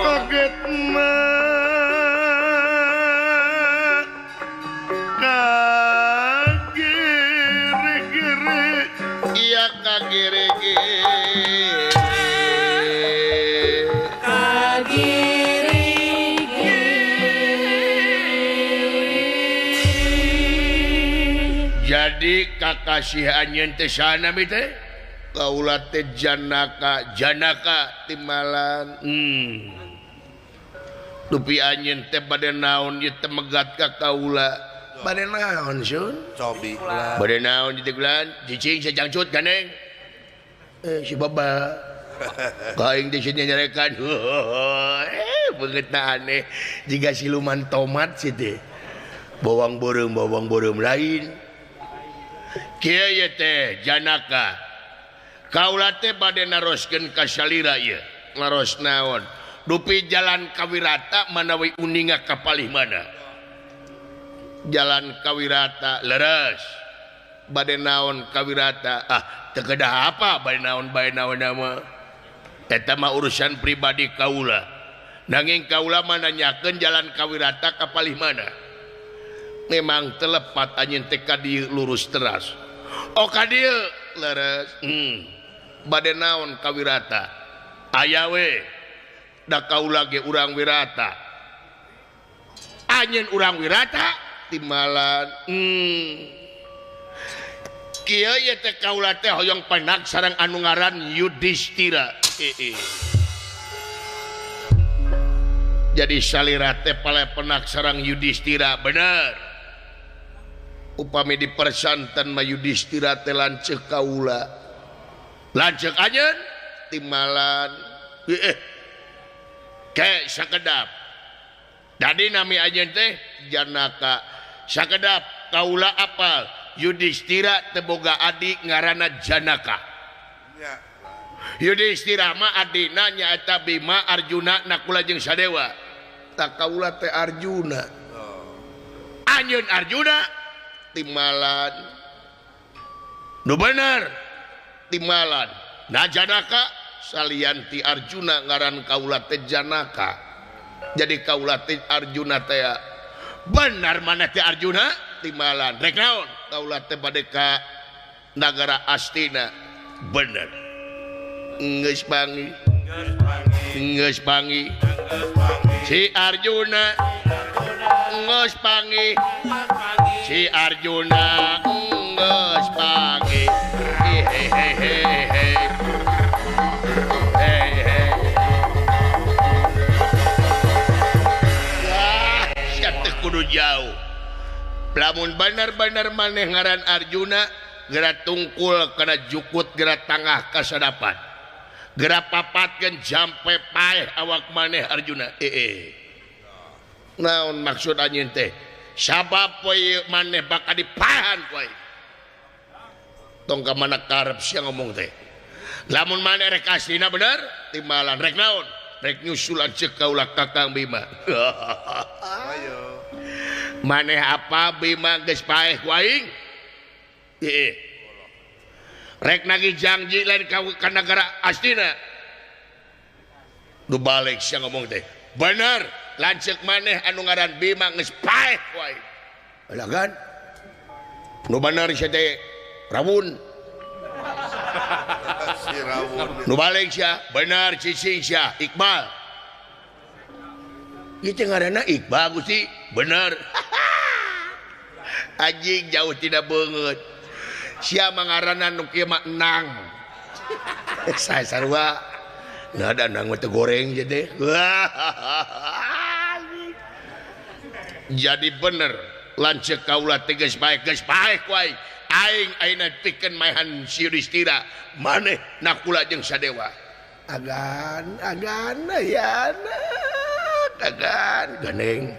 Kaget kagere-gere iya kagere-gere. Jadi kakasih anjeun teh sana mi teh kaula teh Janaka Janaka timalan. Dupi anjeun teh bade naon ieu teh megat ka kaula. Bade naon sun?
Cobi lah.
Bade naon dieu teh cicing sajangcut gandeng. Si baba. Ka aing teh sia nyarekan. Beungeutna aneh jiga siluman tomat si teh. Bawang beureum lain. Kieu ye teh Janaka kaula teh bade naroskeun ka salira ieu naros naon dupi jalan Kawirata manawi uninga ka palih mana jalan Kawirata leres bade naon Kawirata ah teu kedah apa bade naon mah eta mah urusan pribadi kaula nanging kaula mah nanyakeun jalan Kawirata ka palih mana. Memang telepat anjeun teh ka dieu lurus teras. Oh ka dieu leres. Bade naon Kawirata? Aya we. Da kaula ge urang Wirata. Anjeun urang Wirata timalan. Kieu ye teh kaula teh hoyong penak sareng anu ngaran Yudhistira. Jadi salira teh pale penak sareng Yudhistira bener. Upami dipersantan ma Yudhistira teh lanceuk kaula. Lanceuk anjeun timalan. Ke sakedap. Dadi nami anjeun teh Janaka. Sakedap kaula apal Yudhistira teh boga adik ngaranna Janaka.
Ya.
Yudhistira mah adina nyaeta Bima, Arjuna, Nakula jeung Sadewa. Tak kaula teh Arjuna. Anjeun Arjuna timalan. Nu bener timalan. Nah Janaka salian ti Arjuna ngaran kaula teh Janaka. Jadi kaula teh Arjuna teh bener mana teh Arjuna timalan. Rek naon kaula teh bade ka nagara Astina. Bener. Geus panggih. Geus panggih. Si Arjuna geus panggih. Si Arjuna geus panggih. Hehehe. Wah, sia teh kudu jauh. Lamun bener-bener maneh ngaran Arjuna, geura tungkul kana jukut geura tangah kasadapan. Geura papatkeun jampe paeh awak maneh Arjuna. Naon maksud anjeun teh? Sabab poe maneh bakal dipaehan ku aing. Tong ka mana karep sia ngomong teh. Lamun maneh rek aslina bener, timbalan rek naon? Rek nyusul lanceuk kaula Kakang Bima.
Ayo.
Maneh apa Bima geus paeh ku aing? Rek nagih janji lain ka nagara Astina. Nu balik sia ngomong teh. Bener, lanceuk maneh anu ngaran Bima geus paeh ku aing. Lah kan? Nu bener sia teh Rawun.
Si Rawun.
Nu balik sia, bener cicing sia Iqbal. Ieu teh ngaranna Iqbal Gusti, bener. Anjing jauh tidak beungeut. Sia mangaranna nu kieu mah enang. Saya sarua. Nah da nang teh goreng je teh. Jadi bener lanceuk kaula teh geus bae ku aing. Aing ayeuna pikeun maehan si Yudhistira, maneh Nakula jeung Sadewa. Agan agan ayana agan gandeng.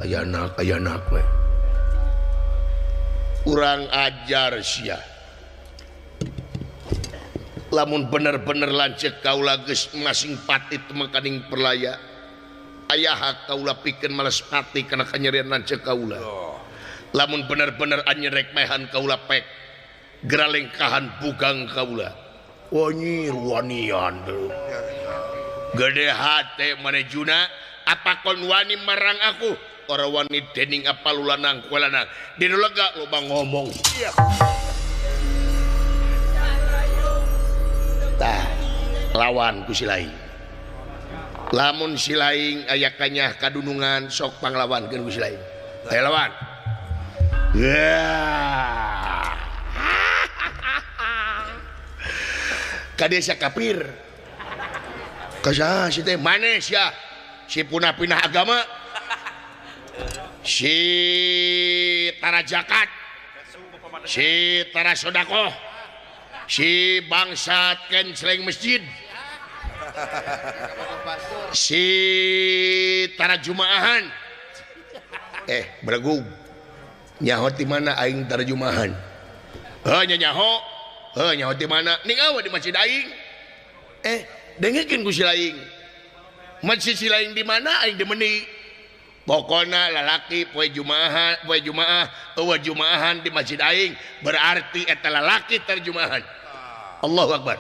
Ayana ayana we. Urang ajar sia. Lamun bener-bener lanceuk kaula geus masing pati tumekaning perlaya. Aya hak kaula pikeun males pati kana kanyerian lanceuk kaula. Lamun bener-bener anjeun rek mehan kaula pek. Geralengkahan bugang kaula. Wanyir wanian deui. Gede hate maneh Juna, apa kon wani marang aku? Ora wani dening apa lulanang kulanang. Dinu lega loba ngomong. Tah, lawan ku si laing. Lamun si laing aya kanyah kadunungan sok panglawankeun ku si laing. Ayo lawan. Yeah. Ka desa kafir. Kasaha si teh maneh sia? Si punah pindah agama. Si tara zakat. Si tara sedekah. Si bangsat kenceleng masjid. Si tara jumaahan. Belegug. Nyaho ti mana aing tara jumaahan? Heuh nya nyaho. Heuh nyaho ti mana? Ningawa di masjid aing. Dengekeun ku si laing. Masjid si laing di mana aing demeni. Pokona lalaki poe jumaah, eueuh jumaahan di masjid aing berarti eta lalaki tara jumaahan. Allahu Akbar.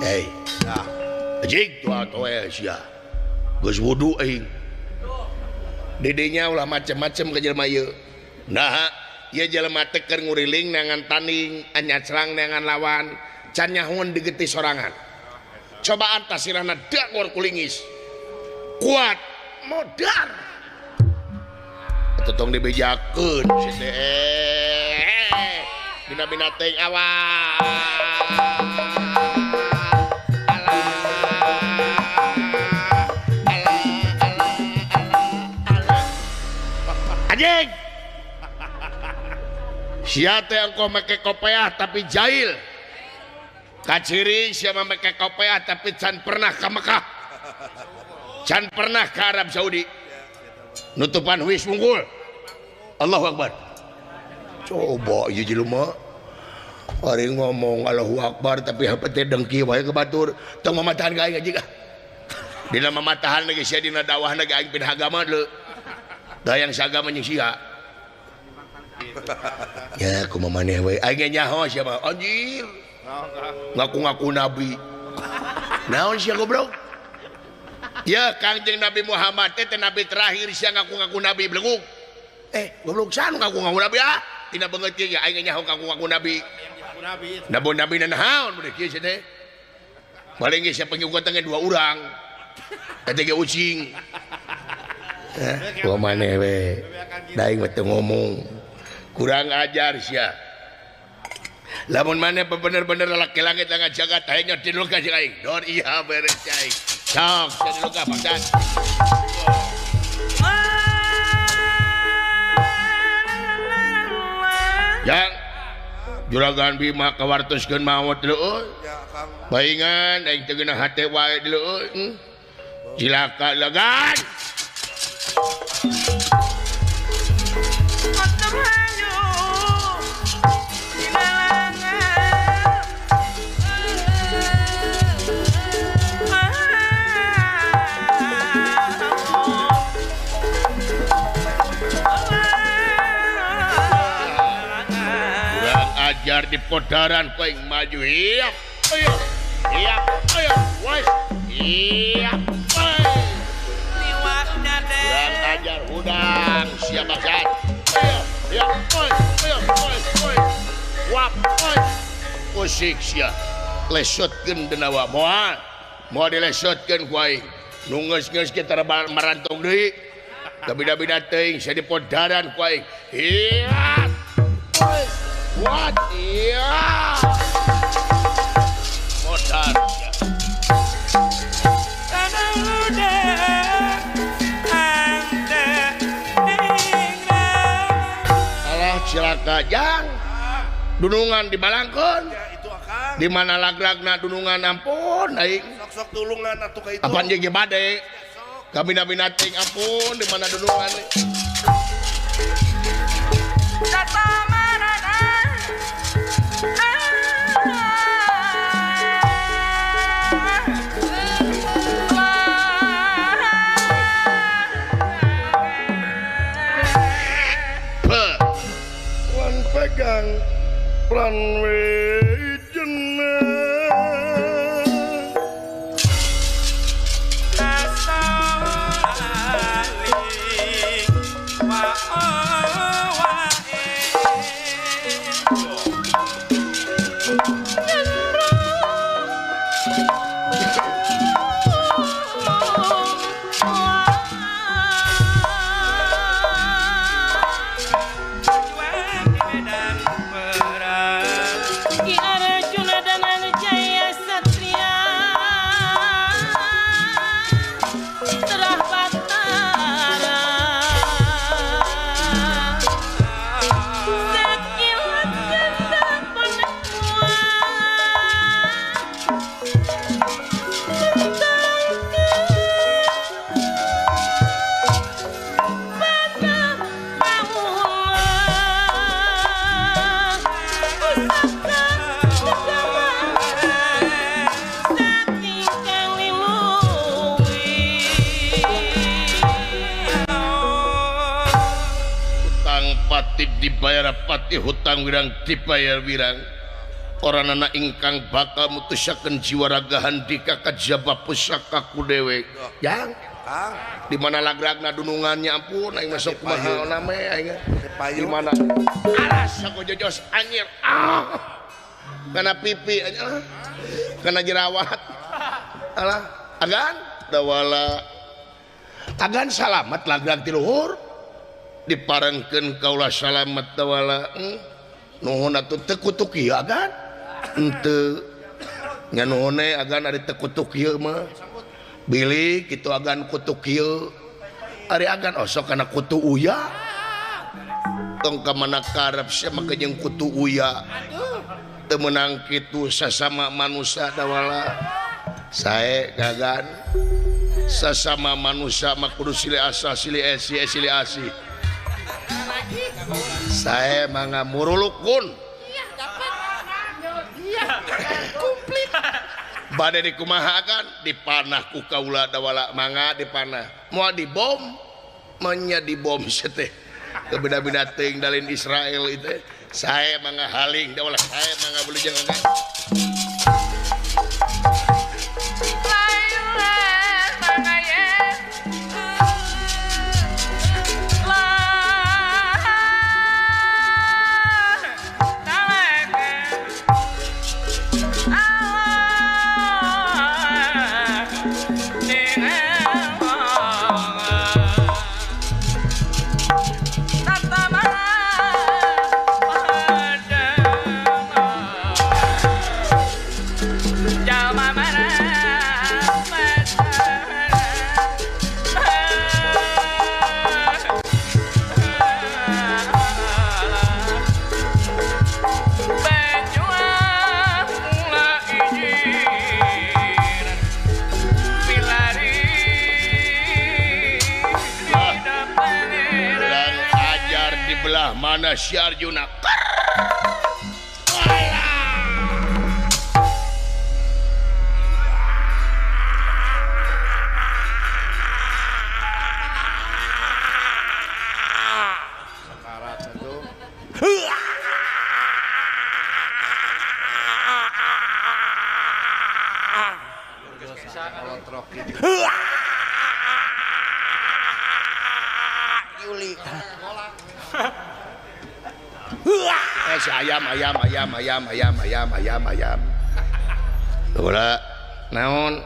Hei. Jig tua toe sia. Geus wudu aing. Dedenya ulah macem-macem ke jelema ieu. Nah, ieu jelema teh keur nguriling neangan tanding, anyaclang neangan lawan, can nyahoan digetih sorangan. Cobaan tasirana dangor kulingis. Kuat, modar. Atuh tong dibejakeun si teh. Bina-bina teuing awas. Anjing. Sia teh engko make kopeah tapi jahil. Kaciri sia make kopeah tapi can pernah ka Mekah. Can pernah ke Arab Saudi. Nutupan huis unggul. Allahu Akbar. Coba ieu jelema. Ari ngomong Allahu Akbar tapi heupeut teh dengki wae ka batur. Tong mamatahan ka aing anjing ah. Dina mamatahan ge sia dina dakwahna ge aing pindah agama deui. Dayang sagama jeung sia. Ya kumaha maneh we aing nyaho sia mah anjir. Ngaku-ngaku nabi. Naon sia goblok? Ya Kangjeng Nabi Muhammad teh nabi terakhir sia ngaku-ngaku nabi belegug. Goblok san ngaku-ngaku nabi ah. Tina beungeut kieu aing nyaho ngaku-ngaku nabi. Nabi naon mun kieu sia teh. Paling ge sia pengikut teh dua urang. Eta ge ucing. Kumaha maneh we. Da aing mah teu ngomong. Kurang ajar sia. Lamun maneh bener-bener lalaki langit langan jagat hayang diluka jeung aing. Dor iya beres aing. Sok sia diluka bangsat. Jang Juragan Bima kawartoskeun maot leueuh. Paingan aing teu geunah hate wae leueuh. Cilaka legan. Ajar di podaran koing maju. Iya, ayo, iya, ayo, wes, iya, kurang ajar udang siap bangsat. Ayo, iya, oi, ayo, oi, oi, wap, oi, usik sia, lesotkeun denawa moal, moal dilesotkeun ku aing, nu geus-geus kita marantong deui, kabida-bida teuing sia di podaran ku aing. Iya, oi. What? Iya. Modar. Alah cilaka jang. Dunungan dibalangkeun. Di mana lagragna dunungan ampun aing.
Sok-sok tulungan atuh ka itu.
Apaan jeung bade? Kabina-bina teuing ampun di mana dunungan. lan wejena dibayar pati hutang wirang dibayar wirang orang anak ingkang bakal mutusaken jiwa raga handika kajaba pusaka ku dewek yang di mana lagragna dunungannya ampun aing masuk kumaha name aing di mana aras aku jojos anjir ah kana pipi aja kana jerawat alah agan dawala agan salamat lagrag ti luhur diparengkeun kaula salamet dawala nuhun atuh teu kutuk ieu agan henteu nya nuhun agan ari teu kutuk ieu mah bilih kitu agan kutuk ieu ari agan osok kana kutu uya tong ka mana karep sia make jeung kutu uya teu meunang kitu sasama manusia dawala sae gagan sasama manusia mah kudu silih asah silih esi silih asih. Saya mangga murulukun.
Iya, dapat. Iya, komplit.
Bade dikumahakan dipanah ku kaula dawala mangga dipanah. Moal dibom, menya dibom teh. Kebeda-beda teuing dalin Israel itu. Saya mangga haling dawala, saya mangga beli jangan. Mana si Arjuna
sekarat itu
Yuli si ayam ayam ayam ayam ayam ayam ayam ayam ulah naon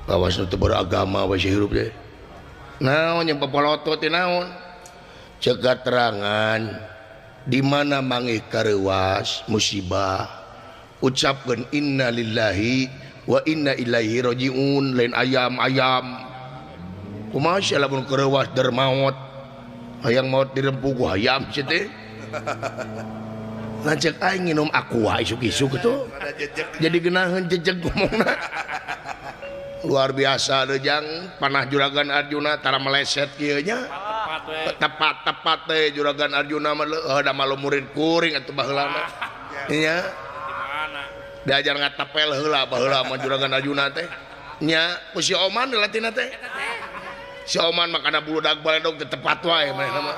bawas nu teu beragama we hirup teh naon yang papalotot teh naon cek katerangan di mana mangih kareuwas musibah ucapkeun innalillahi wa inna ilaihi rajiun lain ayam ayam kumaha sia lamun kareuwas der maot hayang maot dirempuh ku hayam sia teh ngajak aing nginum aqua isuk-isuk gitu jadi genaheun jejeg ngomongna luar biasa deh jang panah juragan Arjuna tara meleset kieu nya tepat-tepat teh juragan Arjuna mah leuh da malu murid kuring atuh baheulana nya diajar ngatapel heula baheula mah juragan Arjuna teh nya ku si Oman dilatihna teh si Oman mah kana buludag baledog teh tepat wae manehna mah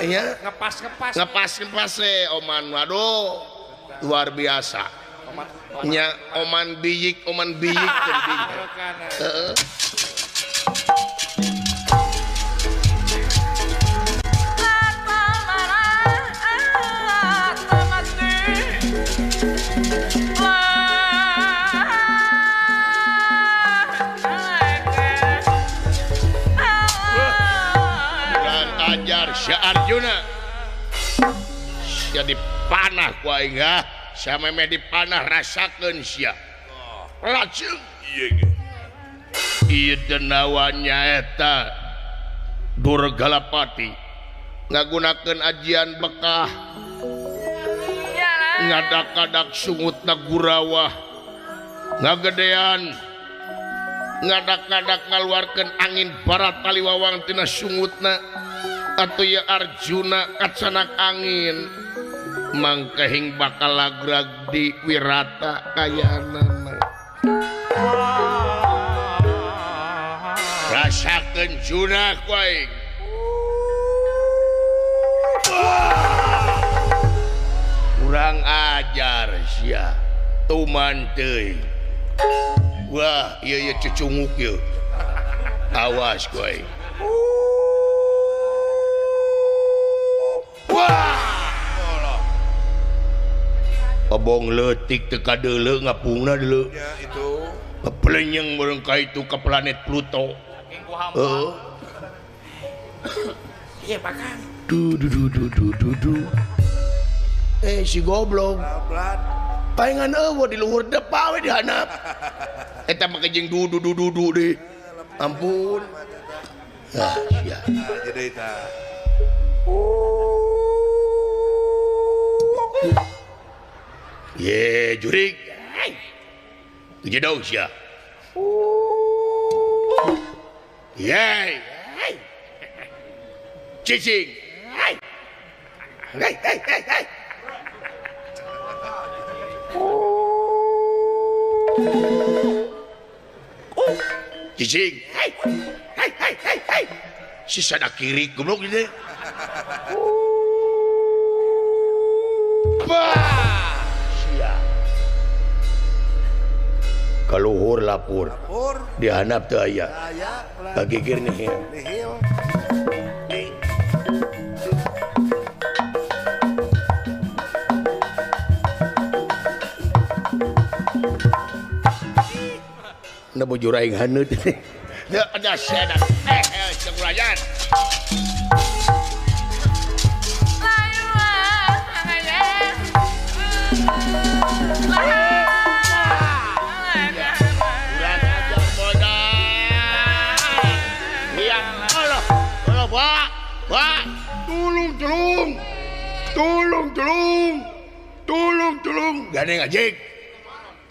nya
ngepas-ngepas
ngepas-ngepas we Oman waduh Luar biasa. Nya oman biyik heeh. Sia Arjuna sia dipanah ku aing ah sameme dipanah rasakeun sia lajeng ieu ge ieu denawa nyaeta Durgalapati ngagunakeun ajian bekah ngadak-kadak sungutna gurawah ngagedean ngadak-kadak ngaluarkeun angin barat taliwawang tina sungutna atuh ya Arjuna kacanak angin mangkehing bakal lagrag di wirata kayanana rasakeun Juna ku aing kurang ajar sia tuman teuing wah ieu ieu cucunguk ieu awas ku aing. Wah, obong leutik teu kadeuleu ngapungna deuleu.
Ya itu.
Pelenyeng bareng ka itu ka planet Pluto. Heeh.
Iya, Pak Kang.
Du du du du du du du. Eh si goblok. Paingan eueuh di luhur depa we di handap. Eta mah jeung du du du du du deui. Ampun. Ah, sia.
Jadi eta.
Ye, jurik. Tujuh sia. Ye. Cicing. Hei, hei, hei, hei. Cicing. Hei, hei, hei, hei, hei. Si sada kiri goblok gitu. Bah, sia. Kaluhur lapur. Dihanap teu aya. Kagigir nihil. Na bujur aing haneut. Teu ada sia. Eh, cangurajan. Wah, tolong, tolong, tolong, tolong, tolong, tolong, gandeng ajik,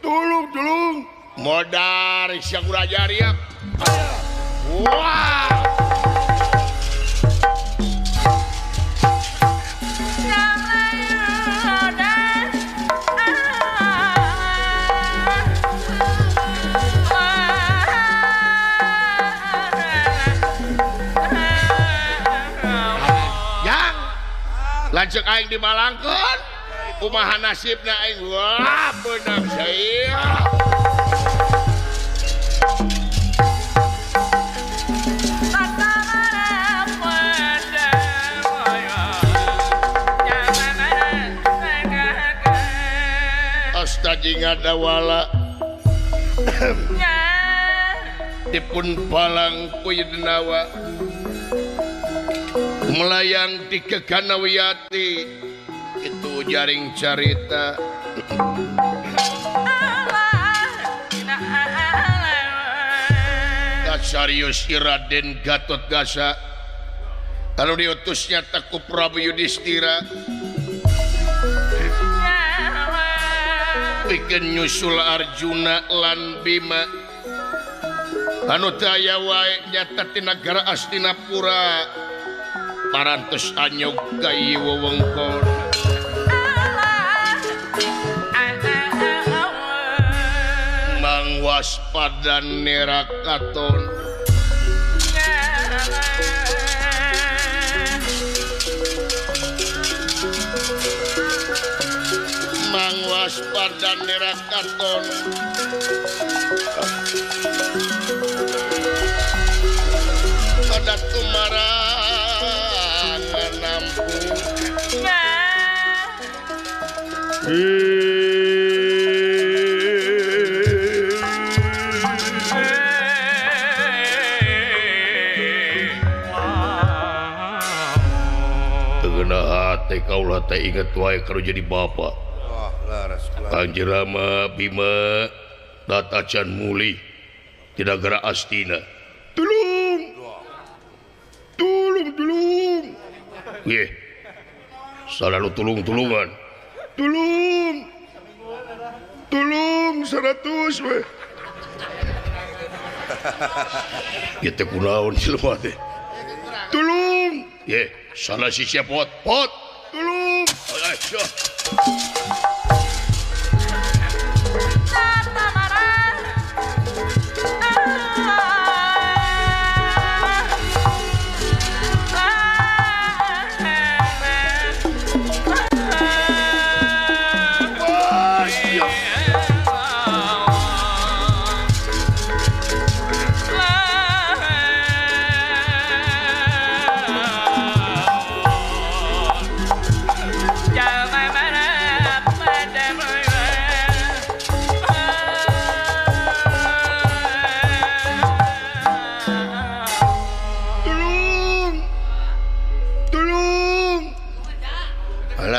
tolong, tolong, modar siang raja riak, wah. Lanceuk aing dimalangkeun kumaha nasibna aing wah beunang sia. Astajinga dawala dipun palang ku Denawa melayang di Keganawiyati itu jaring carita Kasarius Raden Gatot Gasa kalau diutusnya Teku Prabu Yudhistira bikin nyusul Arjuna lan Bima anu teu aya wae nyata ti nagara Astinapura parantos anyog ka ieu wewengkon. Mangwaspadan nerakaton Aspardan Nerakaton pada tumarang nampung kaulah teh inget wae kalau jadi bapak. Kanjeng Rama Bima datacan mulih tidak gerak astina. Tulung. Tulung tulung. Nggih. Salalu tulung-tulungan. Tulung. Tulung 100 we. Ieu teh kunaon jelema teh. Tulung. Ye, salah si siapa pot. Pot. Tulung. Ayo.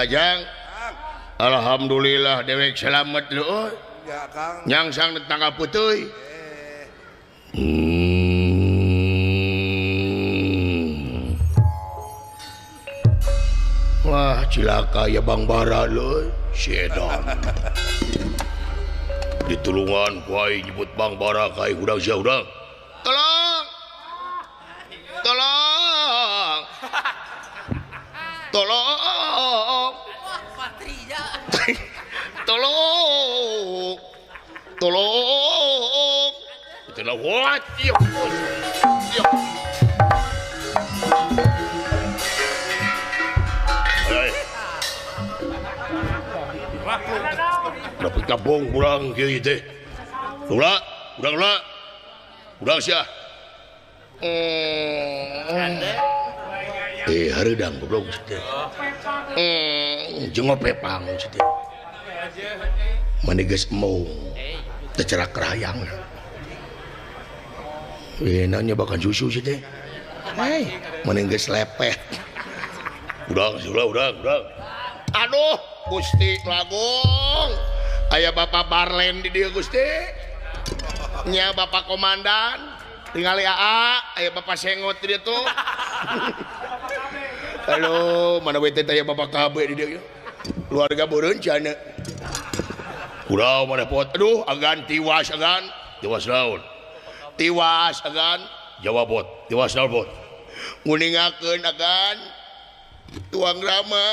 Jang. Alhamdulillah dewek selamat lho.
Ya, Kang.
Nyangsang tetangga putih. Wah, cilaka ya Bang Bara lho. Sedan. Ditulungan ku aing nyebut Bang Bara ka aing hudang sia hudang. Tolong. Tolong. Tolong. Tolong. Tolong. Itulah what? Yo. Yo. Dapat kabong kurang kieu teh. Ulah, urang ulah. Urang sia. Hareudang goblok teh. Jeung ngopepang teh. Mane geus embung. Teu cerak rahayang. Naon nyobakan susu sih teh. Hei, mane geus lepet. Urang, ulah, urang, urang. Aduh, Gusti Agung. Aya Bapak Barlen di dieu Gusti. Nya Bapak Komandan. Tingali AA, aya Bapak Sengot di dieu tuh. Halo, mana we teh aya Bapak KB di dieu. Keluarga berencana. Urang mana pot. Aduh, agan tiwas agan. Tiwas naon? Tiwas agan. Jawab pot. Tiwas naon pot? Nguningakeun agan. Tuang Rama.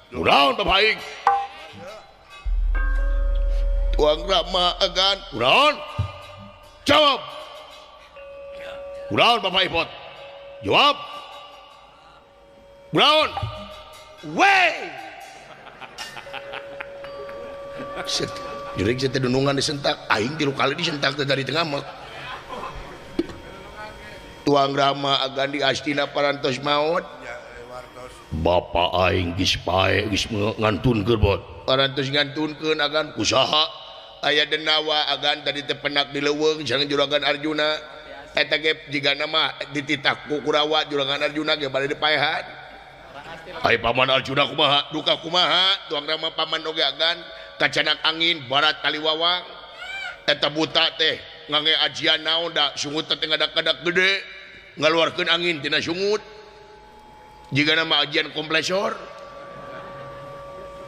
Naon Bapak aing? Tuang Rama agan. Naon? Jawab. Naon Bapak Ipot? Jawab. Naon? Wey. Set, jurig teh dunungan disentak, aing 3 kali disentak teh dari tengah mah. Tuang Rama agan di astina parantos maot. Bapak aing geus pae geus ngantunkeun bot. Parantos ngantunkeun agan usaha aya denawa agan tadi teh penak di leuweung sareng juragan Arjuna. Eta ge jigana mah dititah ku Kurawa juragan Arjuna ge bade dipaehan. Ai paman Arjuna kumaha? Duka kumaha? Tuang Rama paman oge agan kacanak angin barat kaliwawang. Eta buta teh ngange ajian naon da sungut teh ngadak-ngadak gede ngaluarkeun angin tina sungut. Jika nama ajian kompresor.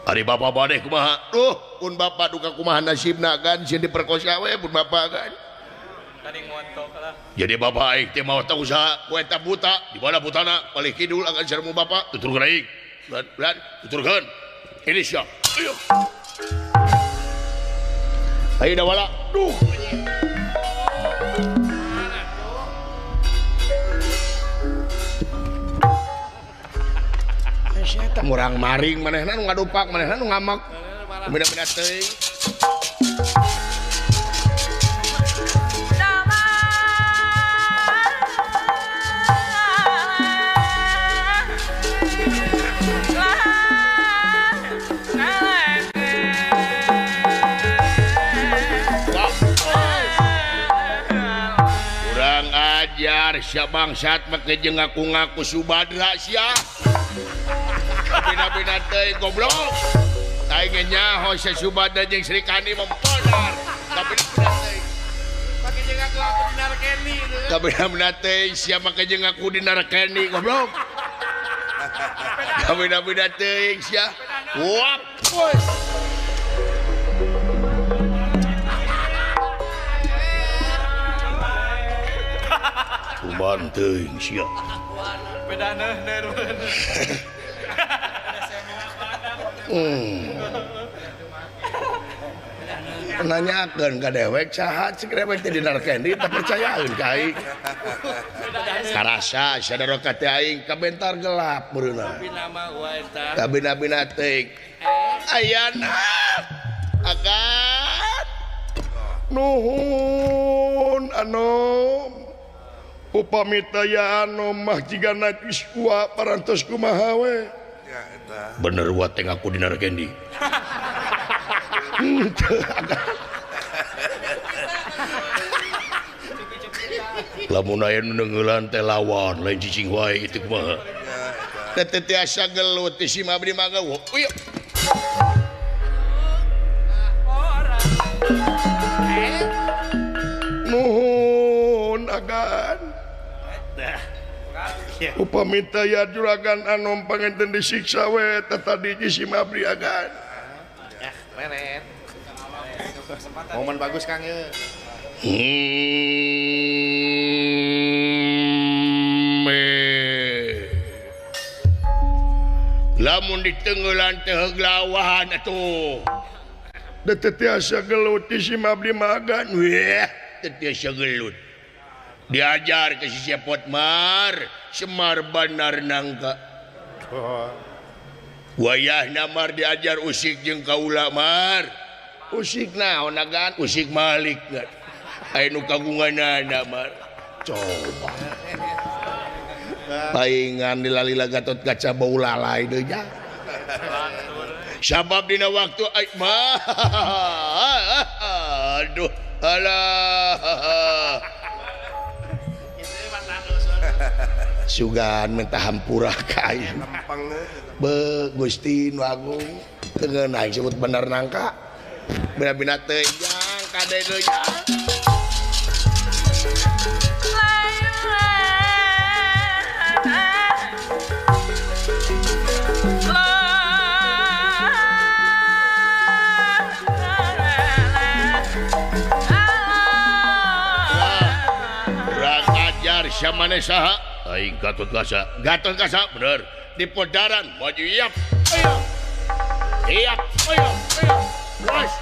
Ari bapak badeh kumaha? Duh, pun bapak duka kumaha nasibna kan sieun diperkosa we pun bapak kan. Jadi bapak aing teh maot usaha ku eta buta, di mana butana? Palih kidul akan sareng bapak tuturkeun aing. Bulan tuturkeun. Ini siap. Ayo. Ayo dawala. Duh. Murang maring manehna nu ngadupak manehna nu ngamak. Bina-bina teuing. Kurang ajar sia bangsat make jeung ngaku-ngaku Subadra sia. Bina-bina teuing goblok. Aing nyaho sia Subadra jeung Sri Kandi mempodar. Tapi bina teuing.
Make jeung ngaku-ngaku Dinar Kendi.
Tapi bina teuing sia make jeung ngaku Dinar Kendi goblok. Tapi bina teuing sia. Wap. Kuman teuing sia.
Beda neuh.
Nanyakeun ka dewek saha cek dewek teh Dinar Kendi teu percayaeun ka aing. Karasa sadaro ka teh aing kabentar gelap meureunna. Kabina-bina teuing. Ayana agan nuhun anom upami taya anom mah jigana geus ua parantos kumaha we. Bener wa teh ngaku Dinar Kendi. Lamun aya nu neungeulan teh lawan lain cicing wae kitu kumaha. Teh teu tiasa gelut si abdi mah geus. Nuhun agan. Upami taya juragan anom panganten disiksa we teh tadi si abdi agan.
Meret. Momen bagus Kang ya.
Lamun ditenggelan teh lawan atuh. Da teu tiasa gelut si abdi mah agan. Weh, teu tiasa gelut. Diajar ke si Cepot Mar, Semar Banar nangka. Wayahna Mar diajar usik jeung kaula Mar. Usik naon agan? Usik Malik kan. Aya nu kagunganana Mar. Coba. Paingan dilalila Gatot Kaca bau lalai deui nya. Sabab dina waktu mah aduh alah. Sugan minta hampura ka aing. Be Gusti nu agung teu ngeunah sebut bener nangka. Bina-bina teuing jang kade deui jang. Kurang ajar sia maneh saha? Aing Gatot Kaca. Gatot Kaca bener. Di podaran maju iap. Ayo. Iap. Ayo. Ayo. Was.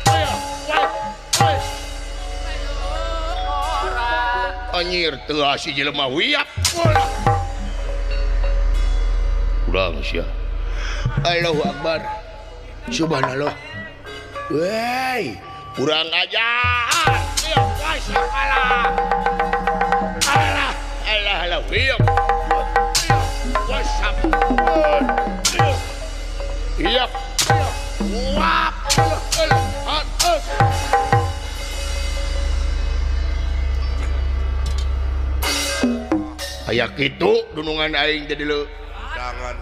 Ayo. Was. Was. Anjir teu si jelema wiap. Kurang sia. Allahu Akbar. Subhanallah. Wey, kurang ajar. Ayo, was alah. Alah, alah, alah, wiap. Wasap. Iap. Wap. Aya kitu dunungan aing jadi leu.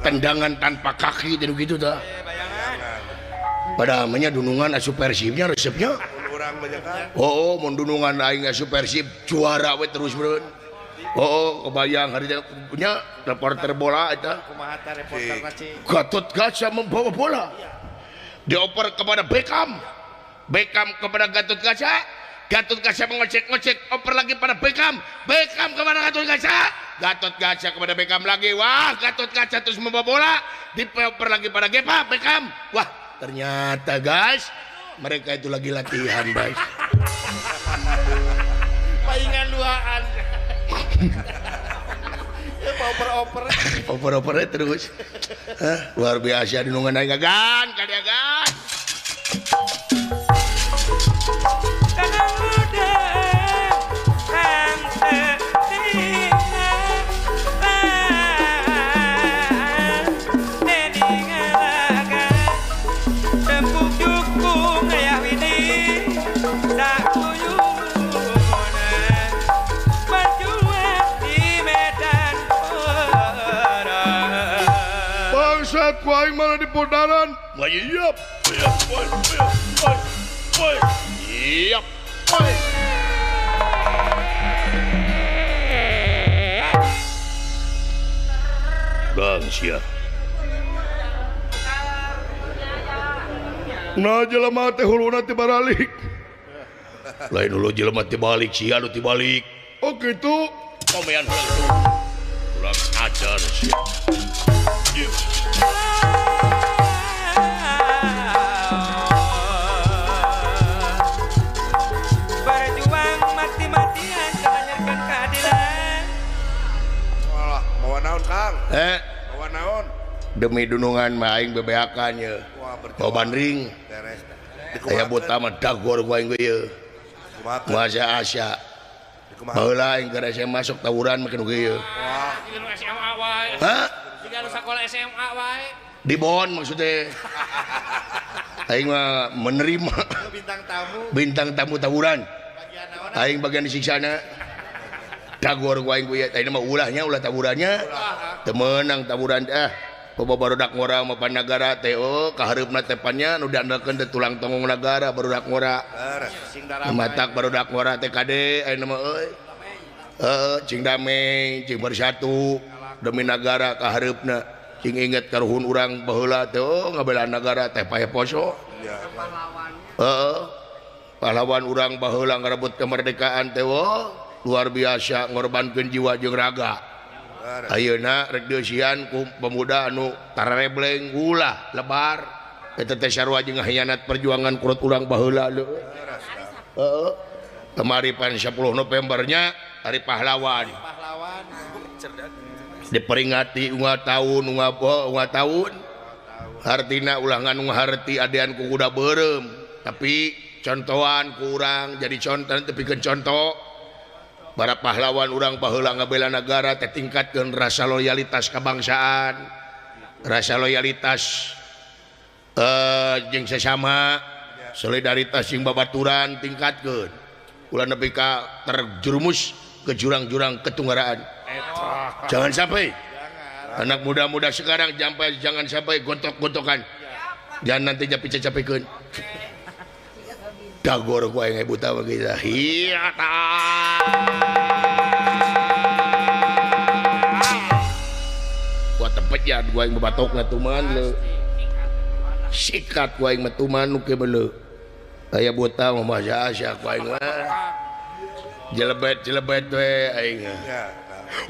Tendangan tanpa kaki jadi gitu tah. Padahal mah dunungan asup Persibnya resepnya. Oh, mun dunungan aing asup Persib juara we terus beureun. Oh, kebayang hari punya reporter bola eta. Gatot Kaca membawa bola. Dioper kepada Beckham. Beckham kepada Gatot Kaca. Gatot Kaca mengocek-ngocek, oper lagi pada Beckham. Beckham kepada Gatot Kaca. Gatot Kaca kepada Beckham lagi. Wah, Gatot Kaca terus membawa bola. Dioper lagi pada Gepa, Beckham. Wah, ternyata guys, mereka itu lagi latihan, guys.
Paingan duaan. Oper-oper.
Oper-opernya terus. Hah, luar biasa dinungan aing agan, kadiagan. Sikat ku aing malah di podaran. Wah iya. Iya. Bang sia. Nah jelema teh huluna teh baralik. Lain hulu jelema teh balik sia nu tibalik. Oh kitu. Komean heula tuh. Urang ajar sia.
Berjuang mati-matian menanyakan keadilan.
Walah, bawa naon Kang? Bawa naon?
Demi dunungan mah aing bebeakan ye. Bawa bandring. Aya buta mah dagor ku aing ge ye. Masa asa. Baheula aing keur SMA masuk tawuran make nu ge ye.
Wah, SMA wae.
Hah?
Jiga nu sakola SMA wae.
Di bon maksudnya. Aing mah menerima
bintang tamu.
Bintang tamu tawuran. Aing bagian disiksana. Dagor ku aing ku ieu. Ayeuna mah ulahnya ulah tawurannya. Teu meunang tawuran ah. Bobo barudak ngora mah panagara teh oh kahareupna teh pannya nu diandalkeun teh tulang tonggong nagara barudak ngora. Matak barudak ngora teh kade ayeuna mah euy. Heeh, cing damai, cing bersatu demi nagara kahareupna. Cing inget karuhun urang baheula teh oh ngabelaan nagara teh paeh poso. Heeh. Pahlawan urang baheula ngarebut kemerdekaan teh oh luar biasa ngorbankeun jiwa jeung raga. Ayeuna rek dieusian ku pemuda anu tararebleng ulah lebar eta teh sarua jeung ngahianat perjuangan kurut urang baheula leuh. Heeh. Kamari pan 10 Novembernya hari pahlawan. Diperingati unggal tahun unggal tahun. Hartina ulah ngan harti adean ku kuda beureum, tapi contohan ku urang jadi contoh tepikeun contoh. Para pahlawan urang baheula ngabela nagara teh tingkatkeun rasa loyalitas kebangsaan, rasa loyalitas jeung sesama, solidaritas jeung babaturan tingkatkeun. Ulah nepi ka terjerumus ke jurang-jurang ketunggaraan. Jangan sampai anak muda-muda sekarang jangan sampai gontok-gontokan. Jangan nanti capek-capekeun. Dagor ku aing buta begitu. Iya ta. Gua tepejan ku aing babatokna tuman leu. Sikat ku aing mah tuman nu kieu beuleuh. Aya buta mah asa ku aing mah. Jelebet-jelebet we aing.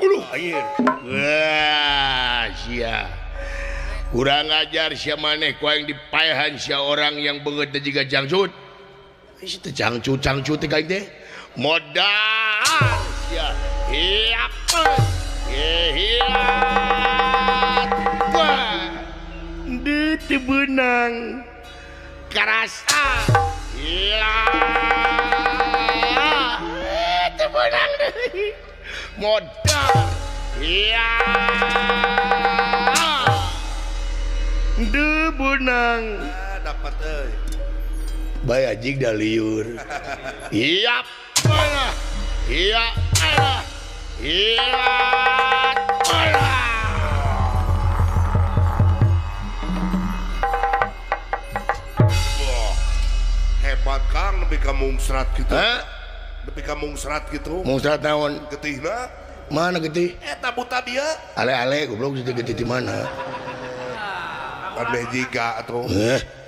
Uluh anjir. Wah, sia. Kurang ajar sia maneh ku aing dipaehan sia orang yang beungeut teh jiga jangcut. Isi teh cangcut cangcut teh kaing teh modal sia hiap hiap wah di teu beunang karasa iya teu beunang deui modal iya teu beunang
dapat euy.
Bae anjing da liur. Iya, mana? Iya, mana? Iya, mana?
Wah, hebat Kang nepi ka mungsrat kitu.
Hah?
Nepi ka mungsrat kitu.
Mungsrat naon?
Getihna.
Mana getih?
Eta buta dia.
Ale-ale goblok getih getih di mana?
Pan mejiga atuh.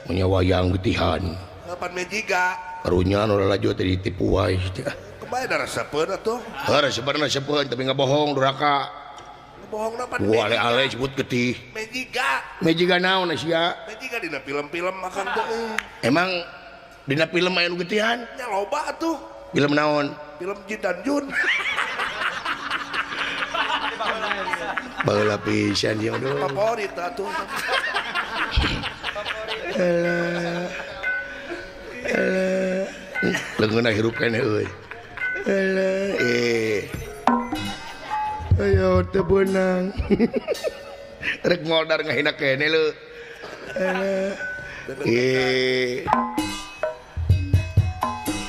Punya wayang getihan.
Pan mejiga.
Karunya nu lalajo teh ditipu wae teh.
Kumaha da resepeun atuh?
Heuh, resepeun resepeun tapi ngabohong duraka.
Ngebohongna pan.
Wah, ale-ale sebut getih.
Mejiga.
Mejiga naon sia?
Mejiga dina film-film akan teh.
Emang dina film aya nu getihan?
Nya loba atuh.
Film naon?
Film Jin dan Jun.
Baheula pisan ieu aduh.
Favorit atuh.
Alah. Alah. Leungeunna hirup keneh euy. Alah, Ayo teu beunang. Rek ngoldar ngahina keneh leu. Alah.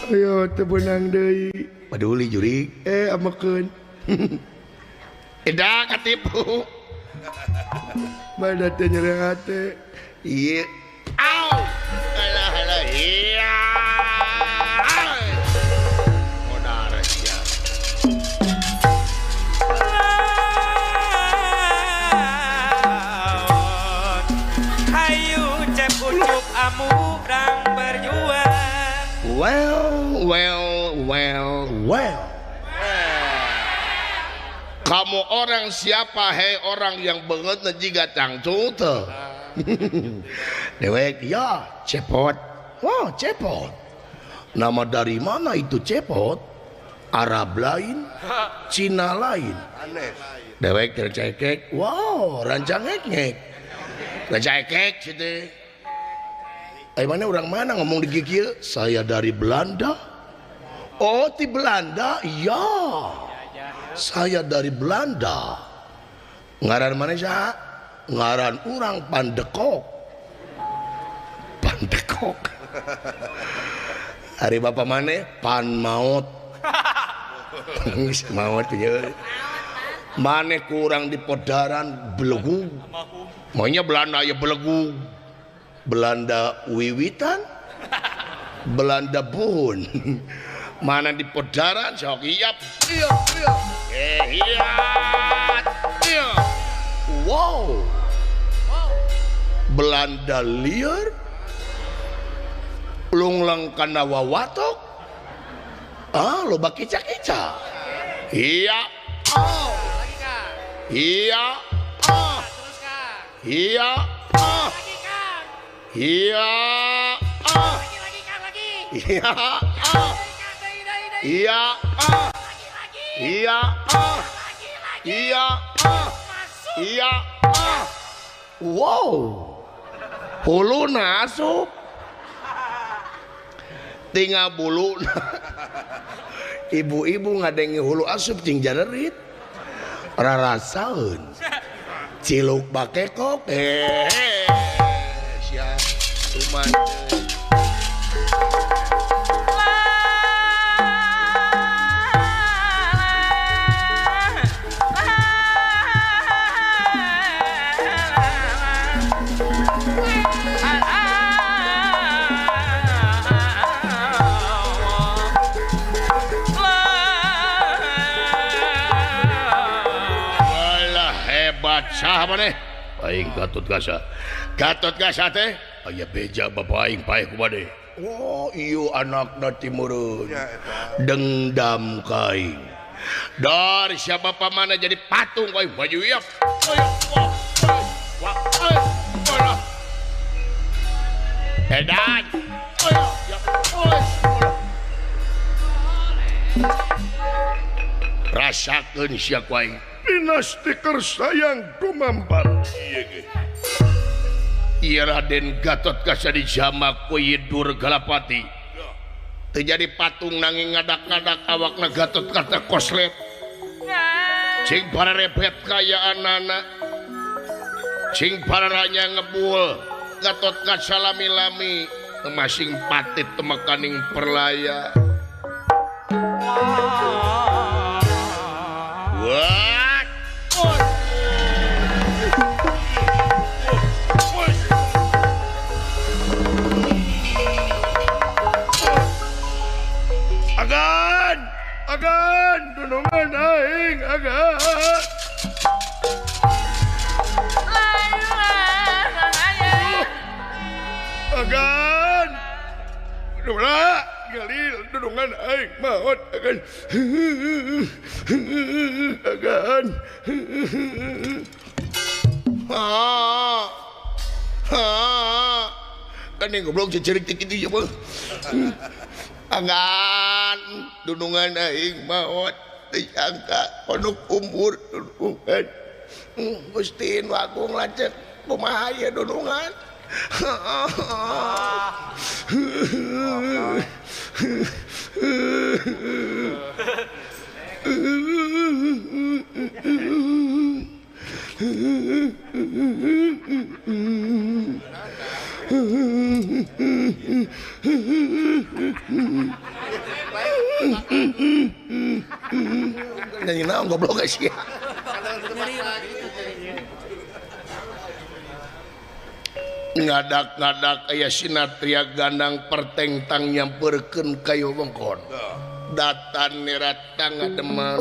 Ayo teu beunang deui. Paduli jurig. Amekeun. Edah katipu. Mana teh nyeri hate. Ieu. Au. Alah alah iya. Modar sia.
Hayu cep ucup amurang berjuang.
Well, well, well, well. Kamu orang siapa, hei orang yang banget jiga cangcut. Dewek, ya cepot. Wah, cepot. Nama dari mana itu cepot? Arab lain, Cina lain. Dewek tercekek. Wow, rancang ngek. Rancang situ. Mana orang mana ngomong di gigi? Saya dari Belanda. Oh, di Belanda? Iya. Saya dari Belanda. Ngaran mana sah? Ngaran orang Pandekok. Pandekok. Hari bapak mana? Pan maut. Maut ya. Mana kurang di Podaran belegu. Maunya Belanda ya belegu. Belanda wiwitan, Belanda buhun. Mana di Podaran sok iya iya iya iya iya. Wow, Belanda liar lunglang kana wawatok, ah loba kica-kica. Iya oh iya oh iya oh iya oh iya oh iya ah iya ah iya ah iya ah. Wow, huluna asup tinggal bulu. Ibu-ibu ngadengi hulu asup cing janerit rarasaeun ciluk bakekok sia tuman. Sah maneh aing Gatot Kaca. Gatot Kaca teh aya beja bapa aing paeh ku maneh. Oh, ieu anakna timureun. Dendam ka aing. Dar siapa bapa mana jadi patung aing maju ieu. Edan. Rasakeun sia ku aing. Dinasti sayang gumambar. Iya Raden Gatot Kaca dijama ku Durgalapati. Teu jadi patung nanging ngadak-ngadak awakna Gatot Kaca koslet. Cing pararebet kayaanana. Cing pararanya ngebul. Gatot Kaca lami-lami masing patit temekaning perlaya. Wah. Agan, agan, dunungan aing, agan. Agan, dunungan, galil, dunungan aing, maot, agan, agan. Ha, ha, kan yang goblok cecerik gitu ya bang. Angan dunungan aing maot disangka konuk umur dunungan. Gusti nu agung lanceuk kumaha ieu dunungan. Nyanyi naon goblok sia. Ngadak-ngadak aya sinatria gandang pertengtang nyamperkeun ka wewengkon. Datan neratang ngademan.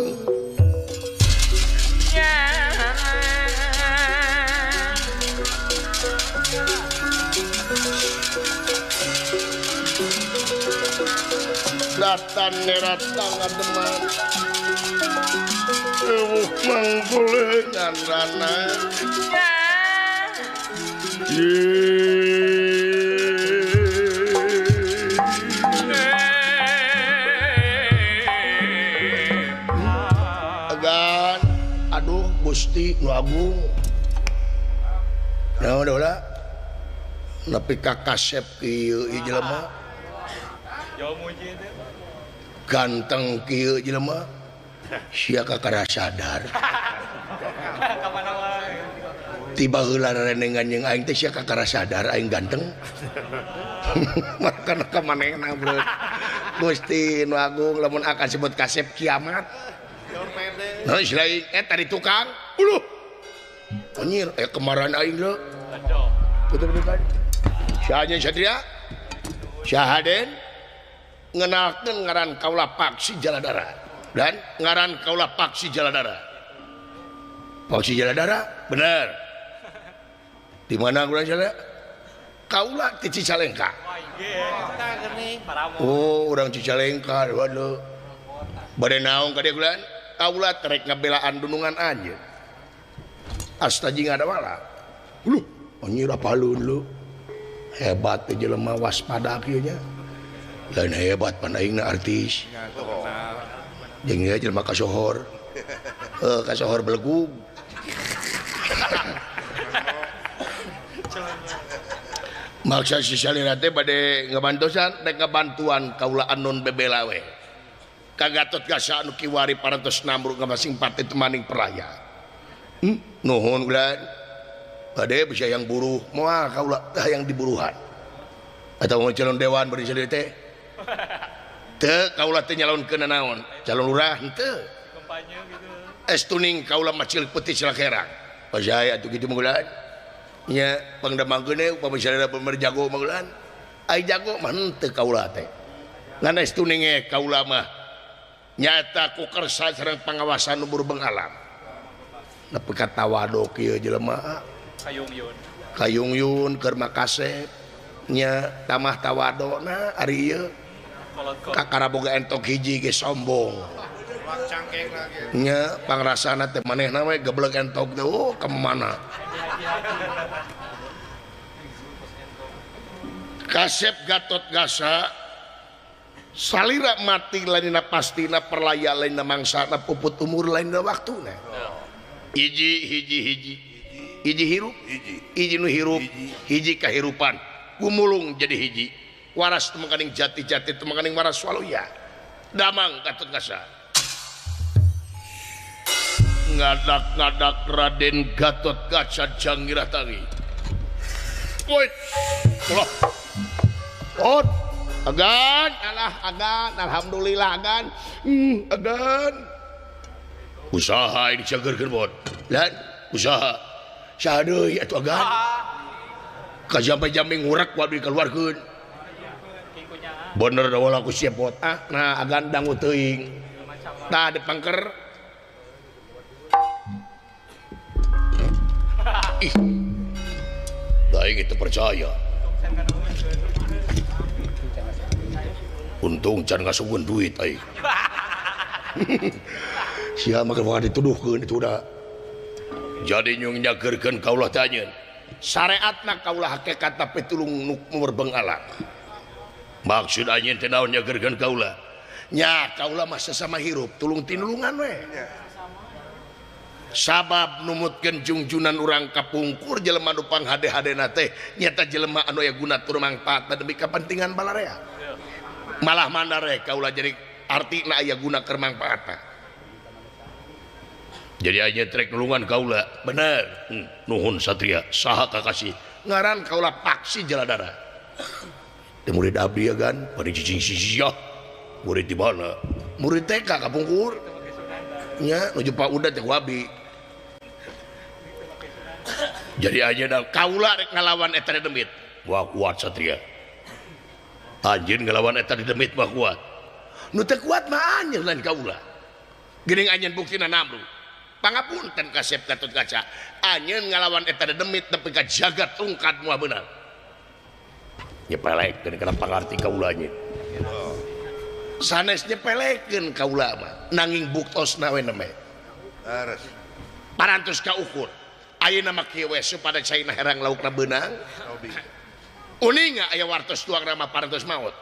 Datan neratang ngademan. Ewuh mangkulengan rana. Agan, aduh Gusti nu agung. Naon heula? Nepi ka kasep kieu ieu jelema. Ganteng kieu jelema. Sia kakara sadar. Tiba heula renengan jeung aing teh sia kakara sadar aing ganteng. Makana ka manehna bro. Gusti nu agung lamun akan sebut kasep kiamat. Nah, selain tadi tukang, uluh. Anjir, kemarin aing lho. Betul-betul kan. Syahnya Satria. Syahaden ngenalkeun ngaran kaula Paksi Jaladara dan ngaran kaula Paksi Jaladara. Paksi Jaladara, bener. Di mana urang Jaladara? Kaula ti Cicalengka. Oh, urang Cicalengka, waduh. Bade naon ka dieu kulan? Kaula terek ngabelaan dunungan anjeun. Asta jeung ada wala. Uluh, anjir apalun lu. Hebat teh jelema waspada kieu nya. Lain hebat pan aingna artis. Jeung ieu jelema kasohor. Heuh, kasohor belegug. Maksa si salira teh bade ngabantosan rek ngabantuan kaula anon bebela we. Ka Gatot Kaca anu kiwari parantos namruk ngamasing pati temaning peraya. Nuhun ulan. Bade bisa yang buruh, moal kaula tah yang diburuhan. Atau mau calon dewan bari salira teh. Teu kaula teh nyalonkeun naon? Calon lurah henteu. Estuning kaula macil putih celakerang. Pasaya atuh kitu mah ulan. Nya pangdamangkeun we upami salira bener jago mah ulan. Ai jago mah henteu kaula teh. Ngan estuning ge kaula mah nyata ku kersa sareng pangawasan nu berbeng alam. Nepi ka tawado kieu jelema. Kayungyun. Kayungyun keur makasep nya tamah tawadona ari ieu. Kakara boga entok hiji ge sombong. Nya pangrasana teh manehna we geblek entok teh oh ka mana. Kasep Gatot Kaca salira mati lainna pastina perlaya lainna mangsana puput umur lainna waktuna. Hiji hiji hiji hiji hirup hiji nu hirup hiji kahirupan gumulung jadi hiji waras tumekaning jati-jati tumekaning waras waluya damang Gatot Kaca ngadak-ngadak Raden Gatot Kaca janggirah tangi. Woi ulah ot agan alah agan alhamdulillah agan agan usaha ini cagerkeun bot lan usaha saha deui atuh agan ka jampe-jampe ngurek ku abdi kaluarkeun bener da wala ku siap bot ah nah agan dangu teuing tah dipangker ih aing itu percaya. Untung can ngasukeun duit aing. Sia mah keur dituduhkeun itu udah. Jadi nyung nyageurkeun kaulah teh anjeun. Sareatna kaulah hakikat tapi tulung nu merbeng alam. Maksud anjeun teh naon nyageurkeun kaula? Nya kaula mah sesama hirup tulung tinulungan we. Sabab numutkeun jungjunan urang kapungkur jelema nu panghade-hadena teh nyata jelema anu aya guna tur mangpaatna demi kepentingan balarea. Malah mandare kaula jadi artina aya guna keur mangpaatna. Jadi aya trek nulungan kaula bener. Nuhun Satria saha kakasih ngaran kaula Paksi Jaladara. Teh murid abdi ya kan bari cicing sisiah. Murid di mana? Murid TK kapungkur. Nya nuju Pak Uda teh ku abdi. Jadi aja kaula rek ngalawan eta demit. Wah kuat satria. Anjeun ngalawan eta demit mah kuat. Nu teu kuat mah anjeun lain kaula. Geuning anjeun buktina namru. Pangapunten kasep Gatot Kaca. Anjeun ngalawan eta demit nepi ka jagat tungkat moal beunang. Nyepelekeun kana pangarti kaula nya. Sanes nyepelekeun kaula mah nanging buktosna we neme.
Leres.
Parantos kaukur. Ayeuna mah kieu we supada caina herang laukna beunang. Uninga aya wartos tuang rama parantos maot.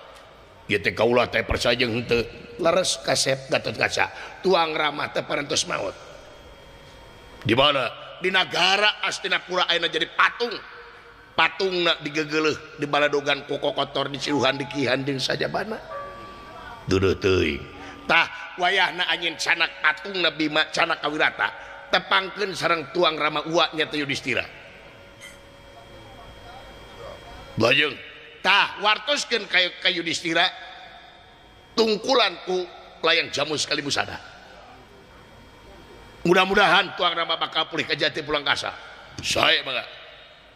Ieu teh kaula teh percaya jeung henteu. Leres kasep Gatot Kaca. Tuang rama teh parantos maot. Di mana? Di nagara Astinapura ayeuna jadi patung. Patungna digegeleuh di baladogan koko kotor diciruhan dikihan jeung sajabana. Duduh teuing. Tah wayahna anjeun canak patungna Bima canak Kawirata tepangkeun sareng tuang rama uwa nya teh Yudhistira. Lajeng tah wartoskeun ka Yudhistira tungkulan ku layang jamus kalibusana. Mudah-mudahan tuang rama bakal pulih ka jati pulang kasa. Sae mangga.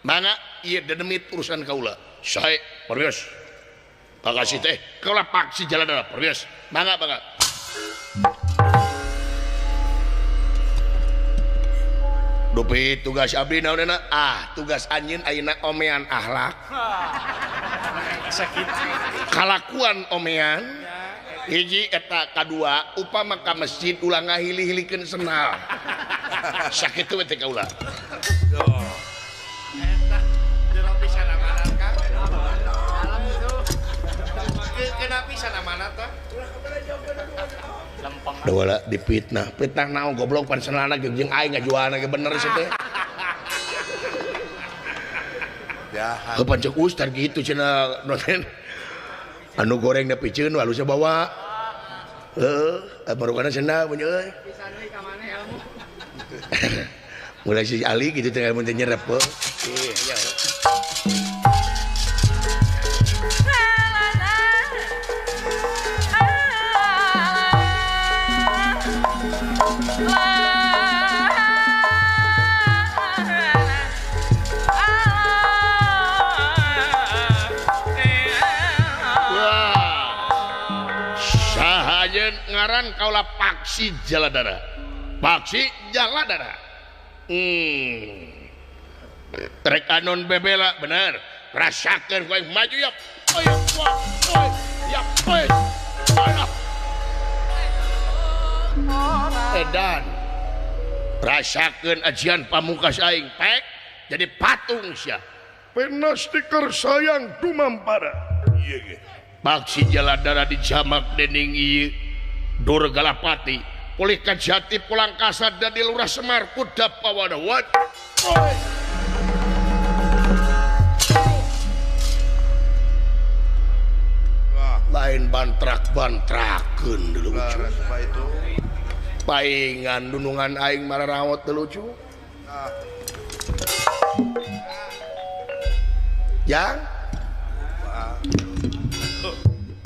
Mangga ieu dedemit urusan kaula. Sae perwios. Pakasih teh kaula paksi jalan perwios. Mangga mangga. Dupi tugas abdi naonna? Ah, tugas anjeun ayeuna omean akhlak.
Sakit.
Kalakuan omean. Hiji eta kadua upama ka masjid ulah ngahili-hilikeun sendal. Sakitu we teh kaula.
Eta jero pisan amanat Kang. Kena pisan amanat tah.
Dawala dipitnah, fitnah naon goblok pan sendalna jeung aing ngajualna ge bener sih teh.
Jahat.
Heuh pancek ustad gitu cenah noten. Anu goreng da piceun halusna bawa. Heuh, barokana sendal punya euy.
Pisan euy ka maneh ilmu.
Mulai si Ali gitu teh mun teh nyerep. Iya, ya. Ngaran kaula Paksi Jaladara. Paksi Jaladara. Rek anon bebela bener. Rasakeun ku aing maju ya. Oi, oi, ya, oi. Edan. Rasakeun ajian pamungkas aing pek jadi patung sia. Penastiker sayang dumampara.
Ieu ge.
Paksi Jaladara dijamak dening ieu Durgalapati pulih ka jati pulang kasad dan di Lurah Semar Kuda Pawana. What? Lain bantrak-bantrakeun dulu lucu. Paingan dunungan aing mararawat lucu. Yang?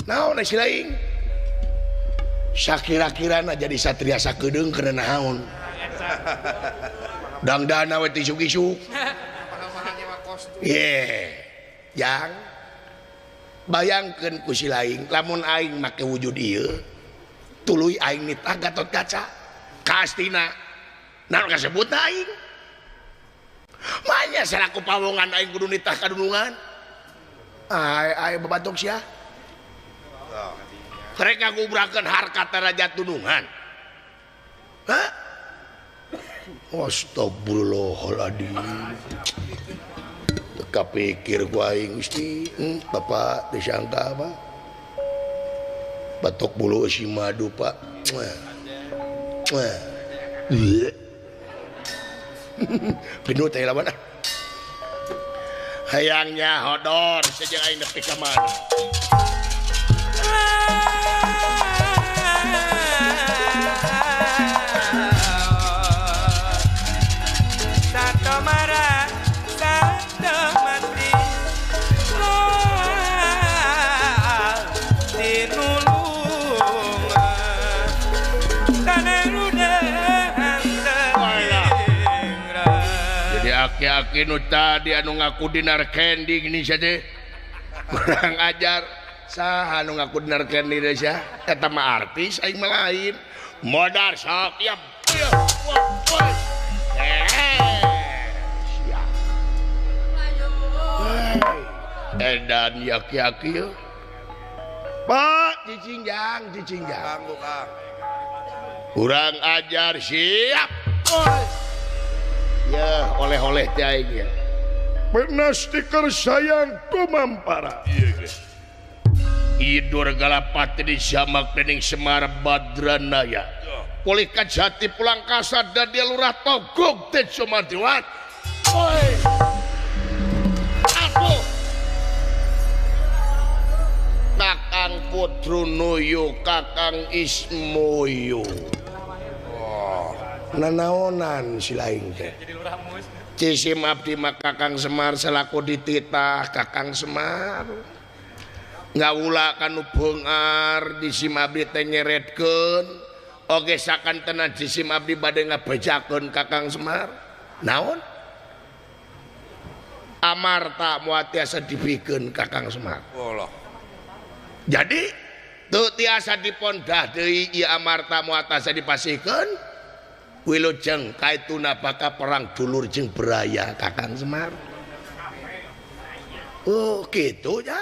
Naon si lain? Sakira-kirana jadi satria sakedeung kana naon. Dangdana we tisuk-isuk. Ye. Yang bayangkeun ku si lain lamun aing make wujud ieu tuluy aing nitah Gatot Kaca ka Astina. Naon kasebutna aing? Manya salaku pawongan aing kudu nitah kadunungan. Ai babatok sia. Rek ngagubrakeun harkat derajat dunungan. Hah? Astagfirullahaladzim. Teu kapikir ku aing Gusti, Bapak teu sangka apa? Batok bulu eusi madu, Pak. Pinu teh lawan. Hayangnya hodor sejeung aing nepi ka mana. Aki-aki nu tadi anu ngaku dinar candy gini saja kurang ajar. Saha anu ngaku dinar candy deh sia? Eta mah artis aing mah lain. Modar sok ya. Edan yaki-aki yeuh. Pak cicing jang, cicing jang. Kurang ajar siap. Ya oleh-oleh teh aing ya. Pernah stiker sayang tumampara. Idur galapati di jamak dening Semar Badranaya. Pulih kajati pulang kasar dan dia lurah Togog teh Sumantiwat. Oi. Atuh. Kakang Putrunuyu, Kakang Ismoyo. Nanaonan si lain teh. Cisim abdi mah Kakang Semar selaku dititah Kakang Semar. Ngawula kanu beungar disim abdi teh nyeretkeun. Oge sakantenan jisim abdi bade ngabejakeun Kakang Semar. Naon? Amarta moal tiasa dibikeun Kakang Semar.
Allah.
Jadi teu tiasa dipondah deui ieu amarta moal tiasa dipasihkeun. Wilujeng kaituna bakal perang dulur jeung beraya Kakang Semar. Oh gitu ya.